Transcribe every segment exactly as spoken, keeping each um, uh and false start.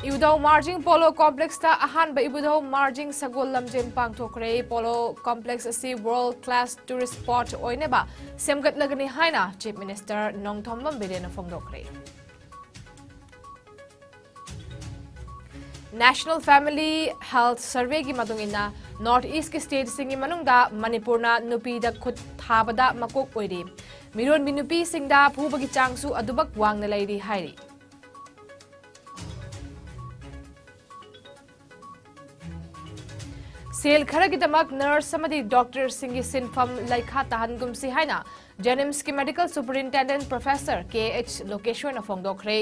ꯏꯕꯨꯙꯧ ꯃꯥꯔꯖꯤꯡ ꯄꯣꯂꯣ ꯀꯣꯝꯄ꯭ꯂꯦꯛꯁꯇ ꯑꯍꯥꯟꯕ ꯏꯕꯨꯙꯧ ꯃꯥꯔꯖꯤꯡ ꯁꯒꯣꯜ ꯂꯝꯖꯦꯜ ꯄꯥꯡꯊꯣꯛꯈ꯭ꯔꯦ꯫ ꯄꯣꯂꯣ ꯀꯣꯝꯄ꯭ꯂꯦꯛꯁ ꯑꯁꯤ ꯋꯥꯔꯜꯗ ꯀ꯭ꯂꯥꯁ ꯇꯨꯔꯤꯁ ꯁ꯭ꯄꯣꯠ ꯑꯣꯏꯅꯕ ꯁꯦꯝꯒꯠꯂꯒꯅꯤ ꯍꯥꯏꯅ ꯆꯤꯐ ꯃꯤꯅꯤꯁꯇꯔ ꯅꯣꯡꯊꯣꯝꯕꯝ ꯕꯤꯔꯦꯟꯅ ꯐꯣꯡꯗꯣꯛꯈ꯭ꯔꯦ꯫ ꯅꯦꯁꯅꯦꯜ ꯐꯦꯃꯤꯂꯤ ꯍꯦꯜꯊ ꯁꯔꯚꯦꯒꯤ ꯃꯇꯨꯡ ꯏꯟꯅ, ꯅꯣꯔꯊ ꯏꯁ꯭ꯠꯀꯤ ꯁ꯭ꯇꯦꯠꯁꯤꯡꯒꯤ ꯃꯅꯨꯡꯗ ꯃꯅꯤꯄꯨꯔꯅ ꯅꯨꯄꯤꯗ ꯈꯨꯠ ꯊꯥꯕꯗ ꯃꯀꯣꯛ ꯑꯣꯏꯔꯤ꯫ ꯃꯤꯔꯣꯟꯕꯤ ꯅꯨꯄꯤꯁꯤꯡꯗ ꯐꯨꯕꯒꯤ ꯆꯥꯡꯁꯨ ꯑꯗꯨꯃꯛ ꯋꯥꯡꯅ ꯂꯩꯔꯤ ꯍꯥꯏꯔꯤ꯫ ꯁꯦꯜ ꯈꯔꯒꯤꯗꯃꯛ ꯅꯔꯁ ꯑꯃꯗꯤ ꯗꯣꯛꯇꯔꯁꯤꯡꯒꯤ ꯁꯤꯟꯐꯝ ꯂꯩꯈꯥ ꯇꯥꯍꯟꯒꯨꯝꯁꯤ ꯍꯥꯏꯅ ꯖꯦꯅꯤꯝꯁꯀꯤ ꯃꯦꯗꯤꯀꯦꯜ ꯁꯨꯄꯔꯤꯟꯇꯦꯟꯗꯦꯟꯠ ꯄ꯭ꯔꯣꯐꯦꯁꯔ ꯀꯦ ꯑꯩꯆ ꯂꯣꯀꯦꯁ꯭ꯋꯔꯅ ꯐꯣꯡꯗꯣꯛꯈ꯭ꯔꯦ꯫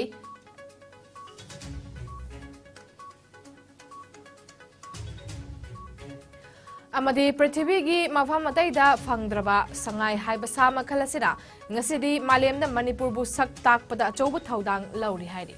ꯑꯃꯗꯤ ꯄ꯭ꯔꯤꯊꯤꯕꯤꯒꯤ ꯃꯐꯝ ꯑꯇꯩꯗ ꯐꯪꯗ꯭ꯔꯕ ꯁꯉꯥꯏ ꯍꯥꯏꯕ ꯁꯥ ꯃꯈꯜ ꯑꯁꯤꯅ ꯉꯁꯤꯗꯤ ꯃꯥꯂꯦꯝꯗ ꯃꯅꯤꯄꯨꯔꯕꯨ ꯁꯛ ꯇꯥꯛꯄꯗ ꯑꯆꯧꯕ ꯊꯧꯗꯥꯡ ꯂꯧꯔꯤ ꯍꯥꯏꯔꯤ꯫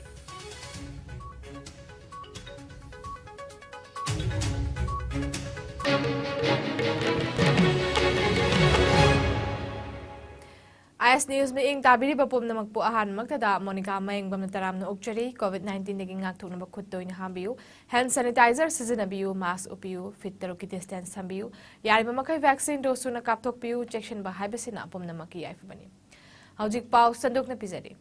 ꯑꯥꯏ ꯑꯦꯁ ꯅ꯭ꯌꯨꯁ ꯃꯤꯠꯌꯦꯡ ꯇꯥꯕꯤꯔꯤꯕ ꯄꯨꯝꯅꯃꯛꯄꯨ ꯑꯍꯥꯟꯕꯃꯛꯇꯗ ꯃꯣꯅꯤꯀꯥ ꯃꯌꯦꯡꯕꯝꯅ ꯇꯔꯥꯝꯅ ꯑꯣꯛꯆꯔꯤ꯫ ꯀꯣꯚꯤꯗ ꯅꯥꯏꯟꯇꯤꯟꯗꯒꯤ ꯉꯥꯛꯊꯣꯛꯅꯕ ꯈꯨꯠ ꯇꯣꯏꯅ ꯍꯥꯝꯕꯤꯌꯨ, ꯍꯦꯟꯗ ꯁꯦꯅꯤꯇꯥꯏꯖꯔ ꯁꯤꯖꯤꯟꯅꯕꯤꯌꯨ, ꯃꯥꯁ꯭ꯛ ꯎꯞꯄꯤꯌꯨ, ꯐꯤꯠ ꯇꯔꯨꯛꯀꯤ ꯗꯤꯁꯇꯦꯟꯁ ꯊꯝꯕꯤꯌꯨ, ꯌꯥꯔꯤꯕ ꯃꯈꯩ ꯚꯦꯛꯁꯤꯟ ꯗꯣꯁ ꯁꯨꯅ ꯀꯥꯞꯊꯣꯛꯄꯤꯌꯨ, ꯆꯦꯛꯁꯤꯟꯕ ꯍꯥꯏꯕꯁꯤꯅ ꯄꯨꯝꯅꯃꯛꯀꯤ ꯌꯥꯏꯐꯕꯅꯤ꯫ ꯍꯧꯖꯤꯛ ꯄꯥꯎ ꯁꯟꯗꯣꯛꯅ ꯄꯤꯖꯔꯤ꯫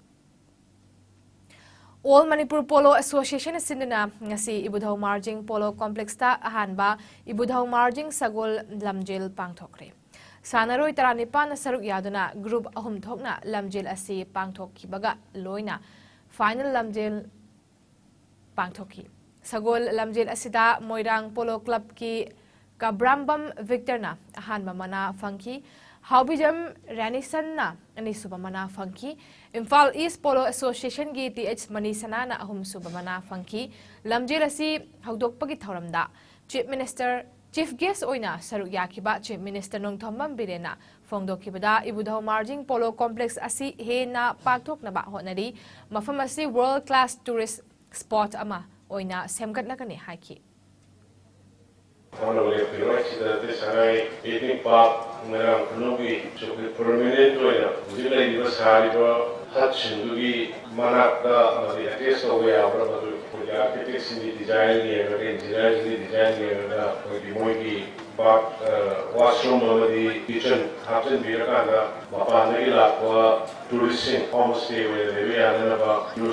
ꯑꯣꯜ ꯃꯅꯤꯄꯨꯔ ꯄꯣꯂꯣ ꯑꯦꯁꯣꯁꯤꯌꯦꯁꯟꯅ ꯁꯤꯟꯗꯨꯅ ꯉꯁꯤ ꯏꯕꯨꯙꯧ ꯃꯥꯔꯖꯤꯡ ꯄꯣꯂꯣ ꯀꯣꯝꯄ꯭ꯂꯦꯛꯁꯇ ꯑꯍꯥꯟꯕ ꯏꯕꯨꯙꯧ ꯃꯥꯔꯖꯤꯡ ꯁꯒꯣꯜ ꯂꯝꯖꯦꯜ ꯄꯥꯡꯊꯣꯛꯈ꯭ꯔꯦ꯫ ꯁꯥꯟꯅꯔꯣꯏ ꯇꯔꯥꯅꯤꯄꯥꯟꯅ ꯁꯔꯨꯛ ꯌꯥꯗꯨꯅ ꯒ꯭ꯔꯨꯞ ꯑꯍꯨꯝ ꯊꯣꯛꯅ ꯂꯝꯖꯦꯜ ꯑꯁꯤ ꯄꯥꯡꯊꯣꯛꯈꯤꯕꯒ ꯂꯣꯏꯅ ꯐꯥꯏꯅꯦꯜ ꯂꯝꯖꯦꯜ ꯄꯥꯡꯊꯣꯛꯈꯤ꯫ ꯁꯒꯣꯜ ꯂꯝꯖꯦꯜ ꯑꯁꯤꯗ ꯃꯣꯏꯔꯥꯡ ꯄꯣꯂꯣ ꯀ꯭ꯂꯕꯀꯤ ꯀꯕ꯭ꯔꯥꯝꯕꯝ ꯚꯤꯛꯇꯔꯅ ꯑꯍꯥꯟꯕ ꯃꯅꯥ ꯐꯪꯈꯤ꯫ ꯍꯥꯎꯕꯤꯖꯝ ꯔꯦꯅꯤꯁꯟꯅ ꯑꯅꯤꯁꯨꯕ ꯃꯅꯥ ꯐꯪꯈꯤ꯫ Imphal east polo ꯑꯦꯁꯣꯁꯤꯌꯦꯁꯟꯒꯤ T H ꯃꯅꯤꯁꯅꯥꯅ ꯑꯍꯨꯝꯁꯨꯕ ꯃꯅꯥ ꯐꯪꯈꯤ꯫ ꯂꯝꯖꯦꯜ ꯑꯁꯤ ꯍꯧꯗꯣꯛꯄꯒꯤ ꯊꯧꯔꯝꯗ ꯆꯤꯐ ꯃꯤꯅꯤꯁꯇꯔ, ꯆꯤꯐ ꯒꯦꯁ꯭ꯠ ꯑꯣꯏꯅ ꯁꯔꯨꯛ ꯌꯥꯈꯤꯕ ꯆꯤꯐ ꯃꯤꯅꯤꯁꯇꯔ ꯅꯣꯡꯊꯣꯝꯕꯝ ꯕꯤꯔꯦꯟꯅ ꯐꯣꯡꯗꯣꯛꯈꯤꯕꯗ, ꯏꯕꯨꯙꯧ ꯃꯥꯔꯖꯤꯡ ꯄꯣꯂꯣ ꯀꯣꯝꯄ꯭ꯂꯦꯛꯁ ꯑꯁꯤ ꯍꯦꯟꯅ ꯄꯥꯛꯊꯣꯛꯅꯕ ꯍꯣꯠꯅꯔꯤ꯫ ꯃꯐꯝ ꯑꯁꯤ ꯋꯥꯔꯜꯗ ꯀ꯭ꯂꯥꯁ ꯇꯨꯔꯤꯁ ꯁ꯭ꯄꯣꯠ ꯑꯃ ꯑꯣꯏꯅ ꯁꯦꯝꯒꯠꯂꯒꯅꯤ ꯍꯥꯏꯈꯤ꯫ ꯍꯣꯠꯅꯕ ꯂꯦꯞꯄꯤꯔꯣꯏ꯫ ꯁꯤꯗ ꯅꯠꯇꯦ, ꯁꯉꯥꯏ ꯏꯊꯅꯤꯛ ꯄꯥꯔꯛ ꯃꯣꯏꯔꯥꯡ ꯈꯨꯅꯧꯒꯤ ꯄꯔꯃꯦꯅꯦꯟꯠ ꯑꯣꯏꯅ ꯍꯧꯖꯤꯛ ꯂꯩꯔꯤꯕ, ꯁꯥꯔꯤꯕ ꯍꯠꯁꯤꯡꯗꯨꯒꯤ ꯃꯅꯥꯛꯇ ꯑꯃꯗꯤ ꯑꯦꯇꯦꯁ ꯇꯧꯕ ꯌꯥꯕ꯭ꯔꯥ, ꯃꯗꯨ ꯑꯩꯈꯣꯏꯒꯤ ꯑꯥꯔꯀꯤꯇꯦꯛꯁꯤꯡꯒꯤ ꯗꯤꯖꯥꯏꯟ ꯌꯦꯡꯉꯒ, ꯏꯟꯖꯤꯅꯤꯌꯔꯁꯤꯡꯒꯤ ꯗꯤꯖꯥꯏꯟ ꯌꯦꯡꯉꯒ, ꯑꯩꯈꯣꯏꯒꯤ ꯃꯣꯏꯒꯤ ꯕꯥꯠ ꯋꯥꯁꯔꯨꯝ ꯑꯃꯗꯤ ꯀꯤꯆꯟ ꯍꯥꯞꯆꯤꯟꯕꯤꯔꯀꯥꯟꯗ ꯃꯄꯥꯟꯗꯒꯤ ꯂꯥꯛꯄ ꯇꯨꯔꯤꯁꯁꯤꯡ ꯍꯣꯝ ꯁ꯭ꯇꯦ ꯑꯣꯏꯅ ꯂꯩꯕ ꯌꯥꯅꯅꯕ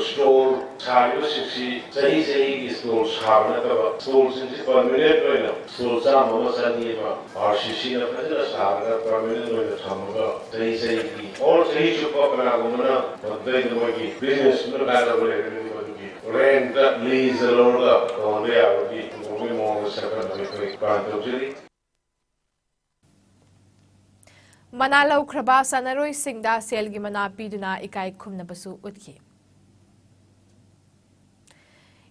ꯁ꯭ꯇꯣꯜ ꯁꯥꯔꯤꯕꯁꯤꯡꯁꯤ ꯆꯍꯤ ꯆꯍꯤꯒꯤ ꯁ꯭ꯇꯣꯜ ꯁꯥꯕ ꯅꯠꯇꯕ, ꯁ꯭ꯇꯣꯜꯁꯤꯡꯁꯤ ꯄꯔꯃꯤꯅꯦꯟ ꯑꯣꯏꯅ ꯁ꯭ꯇꯣꯜ ꯆꯥꯝꯃ ꯑꯃ ꯆꯅꯤ ꯑꯃ ꯑꯥꯔ ꯁꯤ ꯁꯤꯅ ꯐꯖꯅ ꯁꯥꯔꯒ ꯄꯔꯃꯤꯅꯦꯟ ꯑꯣꯏꯅ ꯊꯝꯃꯒ ꯆꯍꯤ ꯆꯍꯤꯒꯤ ꯑꯣꯔ ꯆꯍꯤ ꯆꯨꯞꯄ ꯀꯅꯥꯒꯨꯝꯕꯅ ꯃꯗꯨꯗꯩꯗ ꯃꯣꯏꯒꯤ ꯕꯤꯖꯤꯅꯦꯁꯇꯨꯅ ꯀꯥꯟꯅꯕ ꯂꯩꯔꯒꯗꯤ ꯃꯗꯨꯒꯤ ꯔꯦꯟꯠꯇ, ꯂꯤꯖꯇ ꯂꯧꯔꯒ ꯇꯧꯍꯟꯕ ꯌꯥꯕꯒꯤ ꯃꯑꯣꯡꯒꯤ ꯃꯑꯣꯡꯗ ꯁꯔꯀꯥꯔꯅ ꯑꯩꯈꯣꯏ ꯄ꯭ꯂꯥꯟ ꯇꯧꯖꯔꯤ꯫ ꯃꯅꯥ ꯂꯧꯈ꯭ꯔꯕ ꯁꯥꯟꯅꯔꯣꯏꯁꯤꯡꯗ ꯁꯦꯜꯒꯤ ꯃꯅꯥ ꯄꯤꯗꯨꯅ ꯏꯀꯥꯏ ꯈꯨꯝꯅꯕꯁꯨ ꯎꯠꯈꯤ꯫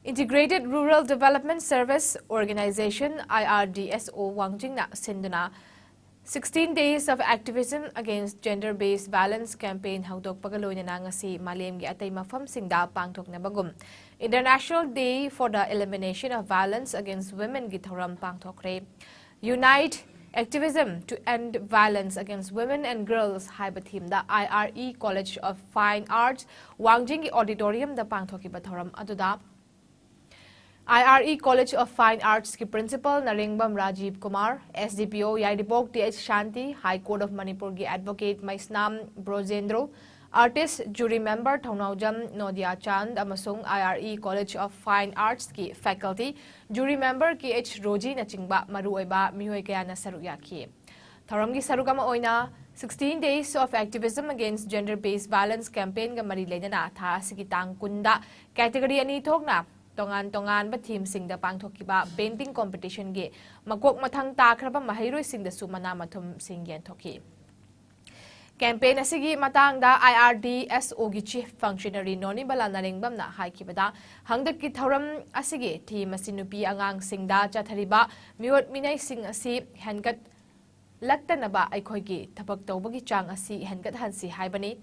Integrated Rural Development Service Organization, I R D S O, ꯋꯥꯡꯖꯤꯡꯅ ꯁꯤꯟꯗꯨꯅ sixteen Days of Activism Against Gender Based Violence campaign ꯍꯧꯗꯣꯛꯄꯒ ꯂꯣꯏꯅꯅ ꯉꯁꯤ ꯃꯥꯂꯦꯝꯒꯤ ꯑꯇꯩ ꯃꯐꯝꯁꯤꯡꯗ ꯄꯥꯡꯊꯣꯛꯅꯕꯒꯨꯝ International Day for the Elimination of Violence Against Womenꯒꯤ ꯊꯧꯔꯝ ꯄꯥꯡꯊꯣꯛꯈ꯭ꯔꯦ꯫ Unite Activism to End Violence Against Women and Girls ꯍꯥꯏꯕ ꯊꯤꯝꯗ I R E College of Fine Arts ꯋꯥꯡꯖꯤꯡꯒꯤ ꯑꯣꯗꯤꯇꯣꯔꯤꯌꯝꯗ ꯄꯥꯡꯊꯣꯛꯈꯤꯕ ꯊꯧꯔꯝ ꯑꯗꯨꯗ I R E College of Fine Artsꯀꯤ Principal ꯅꯔꯦꯡꯕꯝ Rajiv Kumar, S D P O Yairipok T H Shanti, High Court of Manipurꯒꯤ Advocate Meisnam ꯕ꯭ꯔꯣꯖꯦꯟꯗ꯭ꯔꯣ, Artist Jury Member ꯊꯧꯅꯥꯎꯖꯝ ꯅꯣꯗꯤꯌꯥ ꯆꯥꯟꯗ ꯑꯃꯁꯨꯡ I R E College of Fine Artsꯀꯤ Faculty Jury Member K H ꯔꯣꯖꯤꯅꯆꯤꯡꯕ ꯃꯔꯨꯑꯣꯏꯕ ꯃꯤꯑꯣꯏ ꯀꯌꯥꯅ ꯁꯔꯨꯛ ꯌꯥꯈꯤ꯫ ꯊꯧꯔꯝꯒꯤ ꯁꯔꯨꯛ ꯑꯃ ꯑꯣꯏꯅ sixteen Days of Activism Against Gender Based Violence campaignꯒ ꯃꯔꯤ ꯂꯩꯅꯅ ꯊꯥ ꯑꯁꯤꯒꯤ ꯇꯥꯡ ꯀꯨꯟꯗ category ꯑꯅꯤ ꯊꯣꯛꯅ ꯇꯣꯉꯥꯟ ꯇꯣꯉꯥꯟꯕ ꯊꯤꯝꯁꯤꯡꯗ ꯄꯥꯡꯊꯣꯛꯈꯤꯕ painting competitionꯒꯤ ꯃꯀꯣꯛ ꯃꯊꯪ ꯇꯥꯈ꯭ꯔꯕ ꯃꯍꯩꯔꯣꯏꯁꯤꯡꯗꯁꯨ ꯃꯅꯥ ꯃꯊꯨꯝꯁꯤꯡ ꯌꯦꯟꯊꯣꯛꯈꯤ꯫ Campaign ꯑꯁꯤꯒꯤ ꯃꯇꯥꯡꯗ I R D S Oꯒꯤ Chief Functionary ꯅꯣꯅꯤꯕꯂꯥ ꯅꯔꯦꯡꯕꯝꯅ ꯍꯥꯏꯈꯤꯕꯗ, ꯍꯟꯗꯛꯀꯤ ꯊꯧꯔꯝ ꯑꯁꯤꯒꯤ theme ꯑꯁꯤ ꯅꯨꯄꯤ ꯑꯉꯥꯡꯁꯤꯡꯗ ꯆꯠꯊꯔꯤꯕ ꯃꯤꯑꯣꯠ ꯃꯤꯅꯩꯁꯤꯡ ꯑꯁꯤ ꯍꯦꯟꯒꯠꯂꯛꯇꯅꯕ ꯑꯩꯈꯣꯏꯒꯤ ꯊꯕꯛ ꯇꯧꯕꯒꯤ ꯆꯥꯡ ꯑꯁꯤ ꯍꯦꯟꯒꯠꯍꯟꯁꯤ ꯍꯥꯏꯕꯅꯤ꯫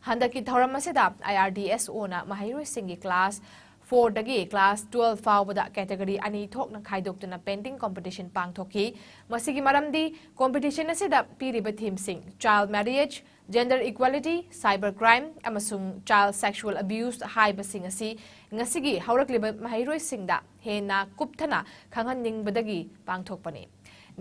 ꯍꯟꯗꯛꯀꯤ ꯊꯧꯔꯝ ꯑꯁꯤꯗ I R D S Oꯅ ꯃꯍꯩꯔꯣꯏꯁꯤꯡꯒꯤ class fourꯗꯒꯤ class twelve ꯐꯥꯎꯕꯗ category ꯑꯅꯤ ꯊꯣꯛꯅ ꯈꯥꯏꯗꯣꯛꯇꯨꯅ painting competition ꯄꯥꯡꯊꯣꯛꯈꯤ꯫ ꯃꯁꯤꯒꯤ ꯃꯔꯝꯗꯤ competition ꯑꯁꯤꯗ ꯄꯤꯔꯤꯕ themeꯁꯤꯡ child marriage, Gender equality, cyber crime ꯑꯃꯁꯨꯡ child sexual abuse ꯍꯥꯏꯕꯁꯤꯡ ꯑꯁꯤ ꯉꯁꯤꯒꯤ ꯍꯧꯔꯛꯂꯤꯕ ꯃꯍꯩꯔꯣꯏꯁꯤꯡꯗ ꯍꯦꯟꯅ ꯀꯨꯞꯊꯅ ꯈꯪꯍꯟꯅꯤꯡꯕꯗꯒꯤ ꯄꯥꯡꯊꯣꯛꯄꯅꯤ꯫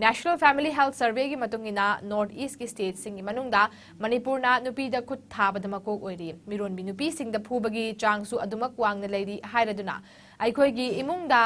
National Family Health Surveyꯒꯤ ꯃꯇꯨꯡ ꯏꯟꯅ, North Eastꯀꯤ stateꯁꯤꯡꯒꯤ ꯃꯅꯨꯡꯗ ꯃꯅꯤꯄꯨꯔꯅ ꯅꯨꯄꯤꯗ ꯈꯨꯠ ꯊꯥꯕꯗ ꯃꯀꯣꯛ ꯑꯣꯏꯔꯤ꯫ ꯃꯤꯔꯣꯟꯕꯤ ꯅꯨꯄꯤꯁꯤꯡꯗ ꯐꯨꯕꯒꯤ ꯆꯥꯡꯁꯨ ꯑꯗꯨꯃꯛ ꯋꯥꯡꯅ ꯂꯩꯔꯤ ꯍꯥꯏꯔꯗꯨꯅ, ꯑꯩꯈꯣꯏꯒꯤ ꯏꯃꯨꯡꯗ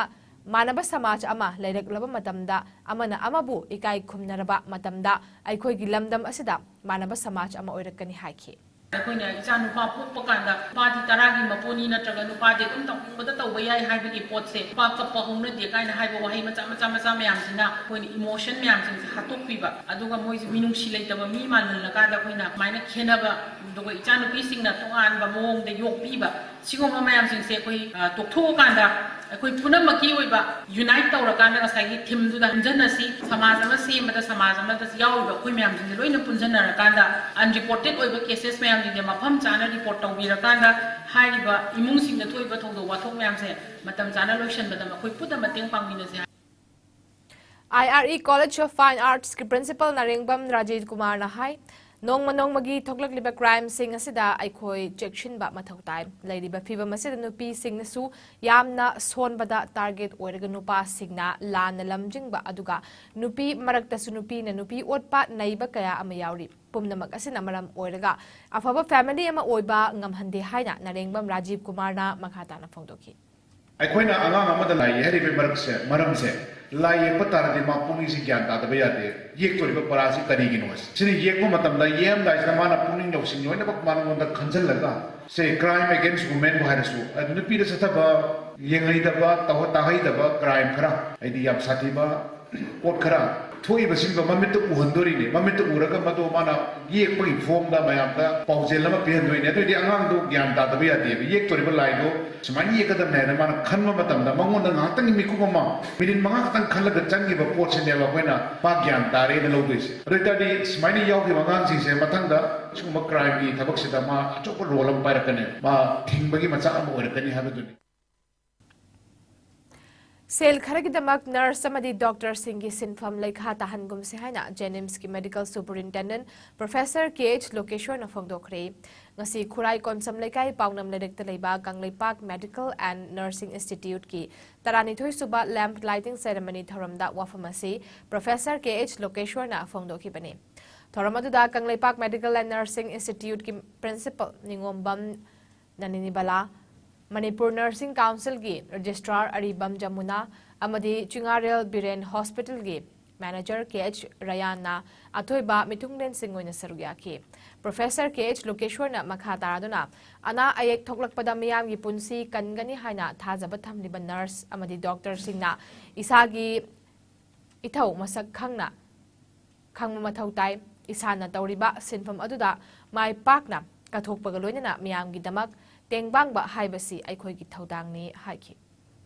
ꯃꯥꯟꯅꯕ ꯁꯃꯥꯖ ꯑꯃ ꯂꯩꯔꯛꯂꯕ ꯃꯇꯝꯗ, ꯑꯃꯅ ꯑꯃꯕꯨ ꯏꯀꯥꯏ ꯈꯨꯝꯅꯔꯕ ꯃꯇꯝꯗ, ꯑꯩꯈꯣꯏꯒꯤ ꯂꯝꯗꯝ ꯑꯁꯤꯗ ꯃꯥꯟꯅꯕ ꯁꯃꯥꯖ ꯑꯃ ꯑꯣꯏꯔꯛꯀꯅꯤ ꯍꯥꯏꯈꯤ꯫ ꯑꯩꯈꯣꯏꯅ ꯏꯆꯥ ꯅꯨꯄꯥ ꯄꯣꯛꯄ ꯀꯥꯟꯗ ꯅꯨꯄꯥꯗꯤ ꯇꯔꯥꯒꯤ ꯃꯄꯨꯅꯤ, ꯅꯠꯇ꯭ꯔꯒ ꯅꯨꯄꯥꯗꯤ ꯑꯗꯨꯝ ꯇꯧꯅꯤꯡꯕꯗ ꯇꯧꯕ ꯌꯥꯏ ꯍꯥꯏꯕꯒꯤ ꯄꯣꯠꯁꯦ, ꯅꯨꯄꯥ ꯀꯞꯄ ꯍꯧꯅꯗꯦ ꯀꯥꯏꯅ ꯍꯥꯏꯕ ꯋꯥꯍꯩ ꯃꯆꯥ ꯃꯆꯥ ꯃꯆꯥ ꯃꯌꯥꯝꯁꯤꯅ ꯑꯩꯈꯣꯏꯅ emotion ꯃꯌꯥꯝꯁꯤꯡꯁꯦ ꯍꯥꯠꯇꯣꯛꯄꯤꯕ, ꯑꯗꯨꯒ ꯃꯣꯏꯁꯦ ꯃꯤꯅꯨꯡꯁꯤ ꯂꯩꯇꯕ ꯃꯤ ꯃꯥꯜꯍꯜꯂꯀꯥꯟꯗ ꯑꯩꯈꯣꯏꯅ ꯑꯗꯨꯃꯥꯏꯅ ꯈꯦꯠꯅꯕ, ꯑꯗꯨꯒ ꯏꯆꯥꯅꯨꯄꯤꯁꯤꯡꯅ ꯇꯣꯉꯥꯟꯕ ꯃꯑꯣꯡꯗ ꯌꯣꯛꯄꯤꯕ, ꯁꯤꯒꯨꯝꯕ ꯃꯌꯥꯝꯁꯤꯡꯁꯦ ꯑꯩꯈꯣꯏ, ꯑ, ꯇꯣꯛꯊꯣꯛꯑꯀꯥꯟꯗ ꯑꯩꯈꯣꯏ ꯄꯨꯝꯅꯃꯛꯀꯤ ꯑꯣꯏꯕ unite ꯇꯧꯔꯀꯥꯟꯗ ꯉꯁꯥꯏꯒꯤ themeꯗꯨꯗ ꯄꯨꯟꯁꯤꯟꯅꯁꯤ꯫ ꯁꯃꯥꯖ ꯑꯃ ꯁꯦꯝꯕꯗ ꯁꯃꯥꯖ ꯑꯃꯗ ꯌꯥꯎꯔꯤꯕ ꯑꯩꯈꯣꯏ ꯃꯌꯥꯝꯁꯤꯡꯁꯦ ꯂꯣꯏꯅ ꯄꯨꯟꯁꯤꯟꯅꯔꯀꯥꯟꯗ unreported ꯑꯣꯏꯕ cases ꯃꯌꯥꯝꯁꯤꯡꯁꯦ ꯃꯐꯝ ꯆꯥꯅ report ꯇꯧꯕꯤꯔꯀꯥꯟꯗ ꯍꯥꯏꯔꯤꯕ ꯏꯃꯨꯡꯁꯤꯡꯗ ꯊꯣꯛꯏꯕ ꯊꯧꯗꯣꯛ ꯋꯥꯊꯣꯛ ꯃꯌꯥꯝꯁꯦ ꯃꯇꯝ ꯆꯥꯅ ꯂꯣꯏꯁꯤꯟꯕꯗ ꯃꯈꯣꯏ ꯄꯨꯟꯅ ꯃꯇꯦꯡ ꯄꯥꯡꯃꯤꯟꯅꯁꯦ꯫ I R E College of Fine Artsꯀꯤ principal ꯅꯥꯔꯦꯡꯕꯝ ꯔꯥꯖꯤꯕ ꯀꯨꯃꯥꯔꯅ ꯍꯥꯏ, ꯅꯣꯡꯃ ꯅꯣꯡꯃꯒꯤ ꯊꯣꯛꯂꯛꯂꯤꯕ crimeꯁꯤꯡ ꯑꯁꯤꯗ ꯑꯩꯈꯣꯏ ꯆꯦꯛꯁꯤꯟꯕ ꯃꯊꯧ ꯇꯥꯏ꯫ ꯂꯩꯔꯤꯕ ꯐꯤꯚꯝ ꯑꯁꯤꯗ ꯅꯨꯄꯤꯁꯤꯡꯅꯁꯨ ꯌꯥꯝꯅ ꯁꯣꯟꯕꯗ target ꯑꯣꯏꯔꯒ ꯅꯨꯄꯥꯁꯤꯡꯅ ꯂꯥꯟꯅ ꯂꯝꯖꯤꯡꯕ, ꯑꯗꯨꯒ ꯅꯨꯄꯤ ꯃꯔꯛꯇꯁꯨ ꯅꯨꯄꯤꯅ ꯅꯨꯄꯤ ꯑꯣꯠꯄ ꯅꯩꯕ ꯀꯌꯥ ꯑꯃ ꯌꯥꯎꯔꯤ꯫ ꯄꯨꯝꯅꯃꯛ ꯑꯁꯤꯅ ꯃꯔꯝ ꯑꯣꯏꯔꯒ ꯑꯐꯕ family ꯑꯃ ꯑꯣꯏꯕ ꯉꯝꯍꯟꯗꯦ ꯍꯥꯏꯅ ꯅꯥꯔꯦꯡꯕꯝ ꯔꯥꯖꯤꯕ ꯀꯨꯃꯥꯔꯅ ꯃꯈꯥ ꯇꯥꯅ ꯐꯣꯡꯗꯣꯛꯈꯤ꯫ ꯑꯩꯈꯣꯏꯅ ꯑꯉꯥꯡ ꯑꯃꯗ ꯂꯥꯏ ꯌꯦꯛꯍꯜꯂꯤꯕꯒꯤ ꯃꯔꯛꯁꯦ, ꯃꯔꯝꯁꯦ, ꯂꯥꯏ ꯌꯦꯛꯄ ꯇꯥꯔꯗꯤ ꯃꯥ ꯄꯨꯛꯅꯤꯡꯁꯤ ꯒ꯭ꯌꯥꯟ ꯇꯥꯗꯕ ꯌꯥꯗꯦ꯫ ꯌꯦꯛꯇꯣꯔꯤꯕ ꯄꯔꯥꯁꯤ ꯀꯔꯤꯒꯤꯅꯣ? ꯁꯤꯅ ꯌꯦꯛꯄ ꯃꯇꯝꯗ ꯌꯦꯛꯑꯝꯗꯥꯏꯁꯤꯗ ꯃꯥꯅ ꯄꯨꯛꯅꯤꯡ ꯂꯧꯁꯤꯡ ꯂꯣꯏꯅꯃꯛ ꯃꯉꯣꯟꯗ ꯈꯟꯖꯜꯂꯒ, ꯁꯦ, crime against womenꯕꯨ ꯍꯥꯏꯔꯁꯨ, ꯑꯗꯨ ꯅꯨꯄꯤꯗ ꯆꯠꯊꯕ, ꯌꯦꯡꯍꯩꯗꯕ, ꯇꯧ-, ꯇꯥꯍꯩꯗꯕ crime ꯈꯔ, ꯍꯥꯏꯗꯤ ꯌꯥꯝ ꯁꯥꯊꯤꯕ ꯄꯣꯠ ꯈꯔ ꯊꯣꯛꯏꯕꯁꯤꯡꯗꯣ ꯃꯃꯤꯠꯇ ꯎꯍꯟꯗꯣꯔꯤꯅꯦ꯫ ꯃꯃꯤꯠꯇ ꯎꯔꯒ ꯃꯗꯣ ꯃꯥꯅ ꯌꯦꯛꯄꯒꯤ formꯗ ꯃꯌꯥꯝꯗ ꯄꯥꯎꯖꯦꯜ ꯑꯃ ꯄꯤꯍꯟꯗꯣꯏꯅꯦ꯫ ꯑꯗꯨꯑꯣꯏꯗꯤ ꯑꯉꯥꯡꯗꯣ ꯒ꯭ꯌꯥꯟ ꯇꯥꯗꯕ ꯌꯥꯗꯦꯕ꯫ ꯌꯦꯛꯇꯣꯔꯤꯕ ꯂꯥꯏꯗꯣ ꯁꯨꯃꯥꯏꯅ ꯌꯦꯛꯀꯗꯕꯅꯦ ꯍꯥꯏꯅ ꯃꯥꯅ ꯈꯟꯕ ꯃꯇꯝꯗ ꯃꯉꯣꯟꯗ ꯉꯥꯏꯍꯥꯛꯇꯪꯒꯤ ꯃꯤꯀꯨꯞ ꯑꯃ, minute ꯃꯉꯥ ꯈꯛꯇꯪ ꯈꯜꯂꯒ ꯆꯪꯈꯤꯕ ꯄꯣꯠꯁꯤꯅꯦꯕ ꯑꯩꯈꯣꯏꯅ ꯃꯥ ꯒ꯭ꯌꯥꯟ ꯇꯥꯔꯦꯅ ꯂꯧꯗꯣꯏꯁꯦ꯫ ꯑꯗꯨ ꯑꯣꯏꯇꯥꯔꯗꯤ ꯁꯨꯃꯥꯏꯅ ꯌꯥꯎꯈꯤꯕ ꯑꯉꯥꯡꯁꯤꯡꯁꯦ ꯃꯊꯪꯗ ꯁꯤꯒꯨꯝꯕ crimeꯒꯤ ꯊꯕꯛꯁꯤꯗ ꯃꯥ ꯑꯆꯧꯕ role ꯑꯃ ꯄꯥꯏꯔꯛꯀꯅꯤ, ꯃꯥ ꯊꯤꯡꯕꯒꯤ ꯃꯆꯥꯛ ꯑꯃ ꯑꯣꯏꯔꯛꯀꯅꯤ ꯍꯥꯏꯕꯗꯨꯅꯤ꯫ ꯁꯦꯜ ꯈꯔꯒꯤꯗꯃꯛ ꯅꯔꯁ ꯑꯃꯗꯤ ꯗꯣꯛꯇꯔꯁꯤꯡꯒꯤ ꯁꯤꯟꯐꯝ ꯂꯩꯈꯥ ꯇꯥꯍꯟꯒꯨꯝꯁꯤ ꯍꯥꯏꯅ ꯖꯦꯅꯤꯝꯁꯀꯤ ꯃꯦꯗꯤꯀꯦꯜ ꯁꯨꯄꯔꯤꯟꯇꯦꯟꯗꯦꯟꯠ ꯄ꯭ꯔꯣꯐꯦꯁꯔ ꯀꯦ ꯑꯩꯆ ꯂꯣꯀꯦꯁ꯭ꯋꯔꯅ ꯐꯣꯡꯗꯣꯛꯈ꯭ꯔꯦ꯫ ꯉꯁꯤ ꯈꯨꯔꯥꯏ ꯀꯣꯟꯁꯝ ꯂꯩꯀꯥꯏ ꯄꯥꯎꯅꯝ ꯂꯩꯔꯛꯇ ꯂꯩꯕ ꯀꯪꯂꯩꯄꯥꯛ ꯃꯦꯗꯤꯀꯦꯜ ꯑꯦꯟ ꯅꯔꯁꯤꯡ ꯏꯟꯁꯇꯤꯇ꯭ꯌꯨꯠꯀꯤ ꯇꯔꯥꯅꯤꯊꯣꯏ ꯁꯨꯕ lamp lighting ceremony ꯊꯧꯔꯝꯗ ꯋꯥꯐꯝ ꯑꯁꯤ ꯄ꯭ꯔꯣꯐꯦꯁꯔ ꯀꯦ ꯑꯩꯆ ꯂꯣꯀꯦꯁ꯭ꯋꯔꯅ ꯐꯣꯡꯗꯣꯛꯈꯤꯕꯅꯤ꯫ ꯊꯧꯔꯝ ꯑꯗꯨꯗ ꯀꯪꯂꯩꯄꯥꯛ ꯃꯦꯗꯤꯀꯦꯜ ꯑꯦꯟ ꯅꯔꯁꯤꯡ ꯏꯟꯁꯇꯤꯇ꯭ꯌꯨꯠꯀꯤ ꯄ꯭ꯔꯤꯟꯁꯤꯄꯜ ꯅꯤꯉꯣꯝꯕꯝ ꯅꯅꯤꯅꯤꯕꯂꯥ, ꯃꯅꯤꯄꯨꯔ ꯅꯔꯁꯤꯡ ꯀꯥꯎꯟꯁꯤꯜꯒꯤ ꯔꯦꯖꯤꯁꯇ꯭ꯔꯥꯔ ꯑꯔꯤꯕꯝ ꯖꯃꯨꯅꯥ ꯑꯃꯗꯤ ꯆꯤꯉꯥꯔꯦꯜ ꯕꯤꯔꯦꯟ ꯍꯣꯁꯄꯤꯇꯥꯜꯒꯤ ꯃꯦꯅꯦꯖꯔ ꯀꯦ ꯑꯩꯆ ꯔꯌꯥꯟꯅ ꯑꯊꯣꯏꯕ ꯃꯤꯊꯨꯡꯂꯦꯟꯁꯤꯡ ꯑꯣꯏꯅ ꯁꯔꯨꯛ ꯌꯥꯈꯤ꯫ ꯄ꯭ꯔꯣꯐꯦꯁꯔ ꯀꯦ ꯑꯩꯆ ꯂꯣꯀꯦꯁ꯭ꯋꯔꯅ ꯃꯈꯥ ꯇꯥꯗꯨꯅ, ꯑꯅꯥ ꯑꯌꯦꯛ ꯊꯣꯛꯂꯛꯄꯗ ꯃꯤꯌꯥꯝꯒꯤ ꯄꯨꯟꯁꯤ ꯀꯟꯒꯅꯤ ꯍꯥꯏꯅ ꯊꯥꯖꯕ ꯊꯝꯂꯤꯕ ꯅꯔꯁ ꯑꯃꯗꯤ ꯗꯣꯛꯇꯔꯁꯤꯡꯅ ꯏꯁꯥꯒꯤ ꯏꯊꯧ ꯃꯁꯛ ꯈꯪꯅ ꯈꯪꯕ ꯃꯊꯧ ꯇꯥꯏ꯫ ꯏꯁꯥꯅ ꯇꯧꯔꯤꯕ ꯁꯤꯟꯐꯝ ꯑꯗꯨꯗ ꯃꯥꯏ ꯄꯥꯛꯅ ꯀꯠꯊꯣꯛꯄꯒ ꯂꯣꯏꯅꯅ ꯃꯤꯌꯥꯝꯒꯤꯗꯃꯛ ꯇꯦꯡꯕꯥꯡꯕ ꯍꯥꯏꯕꯁꯤ ꯑꯩꯈꯣꯏꯒꯤ ꯊꯧꯗꯥꯡꯅꯤ ꯍꯥꯏꯈꯤ꯫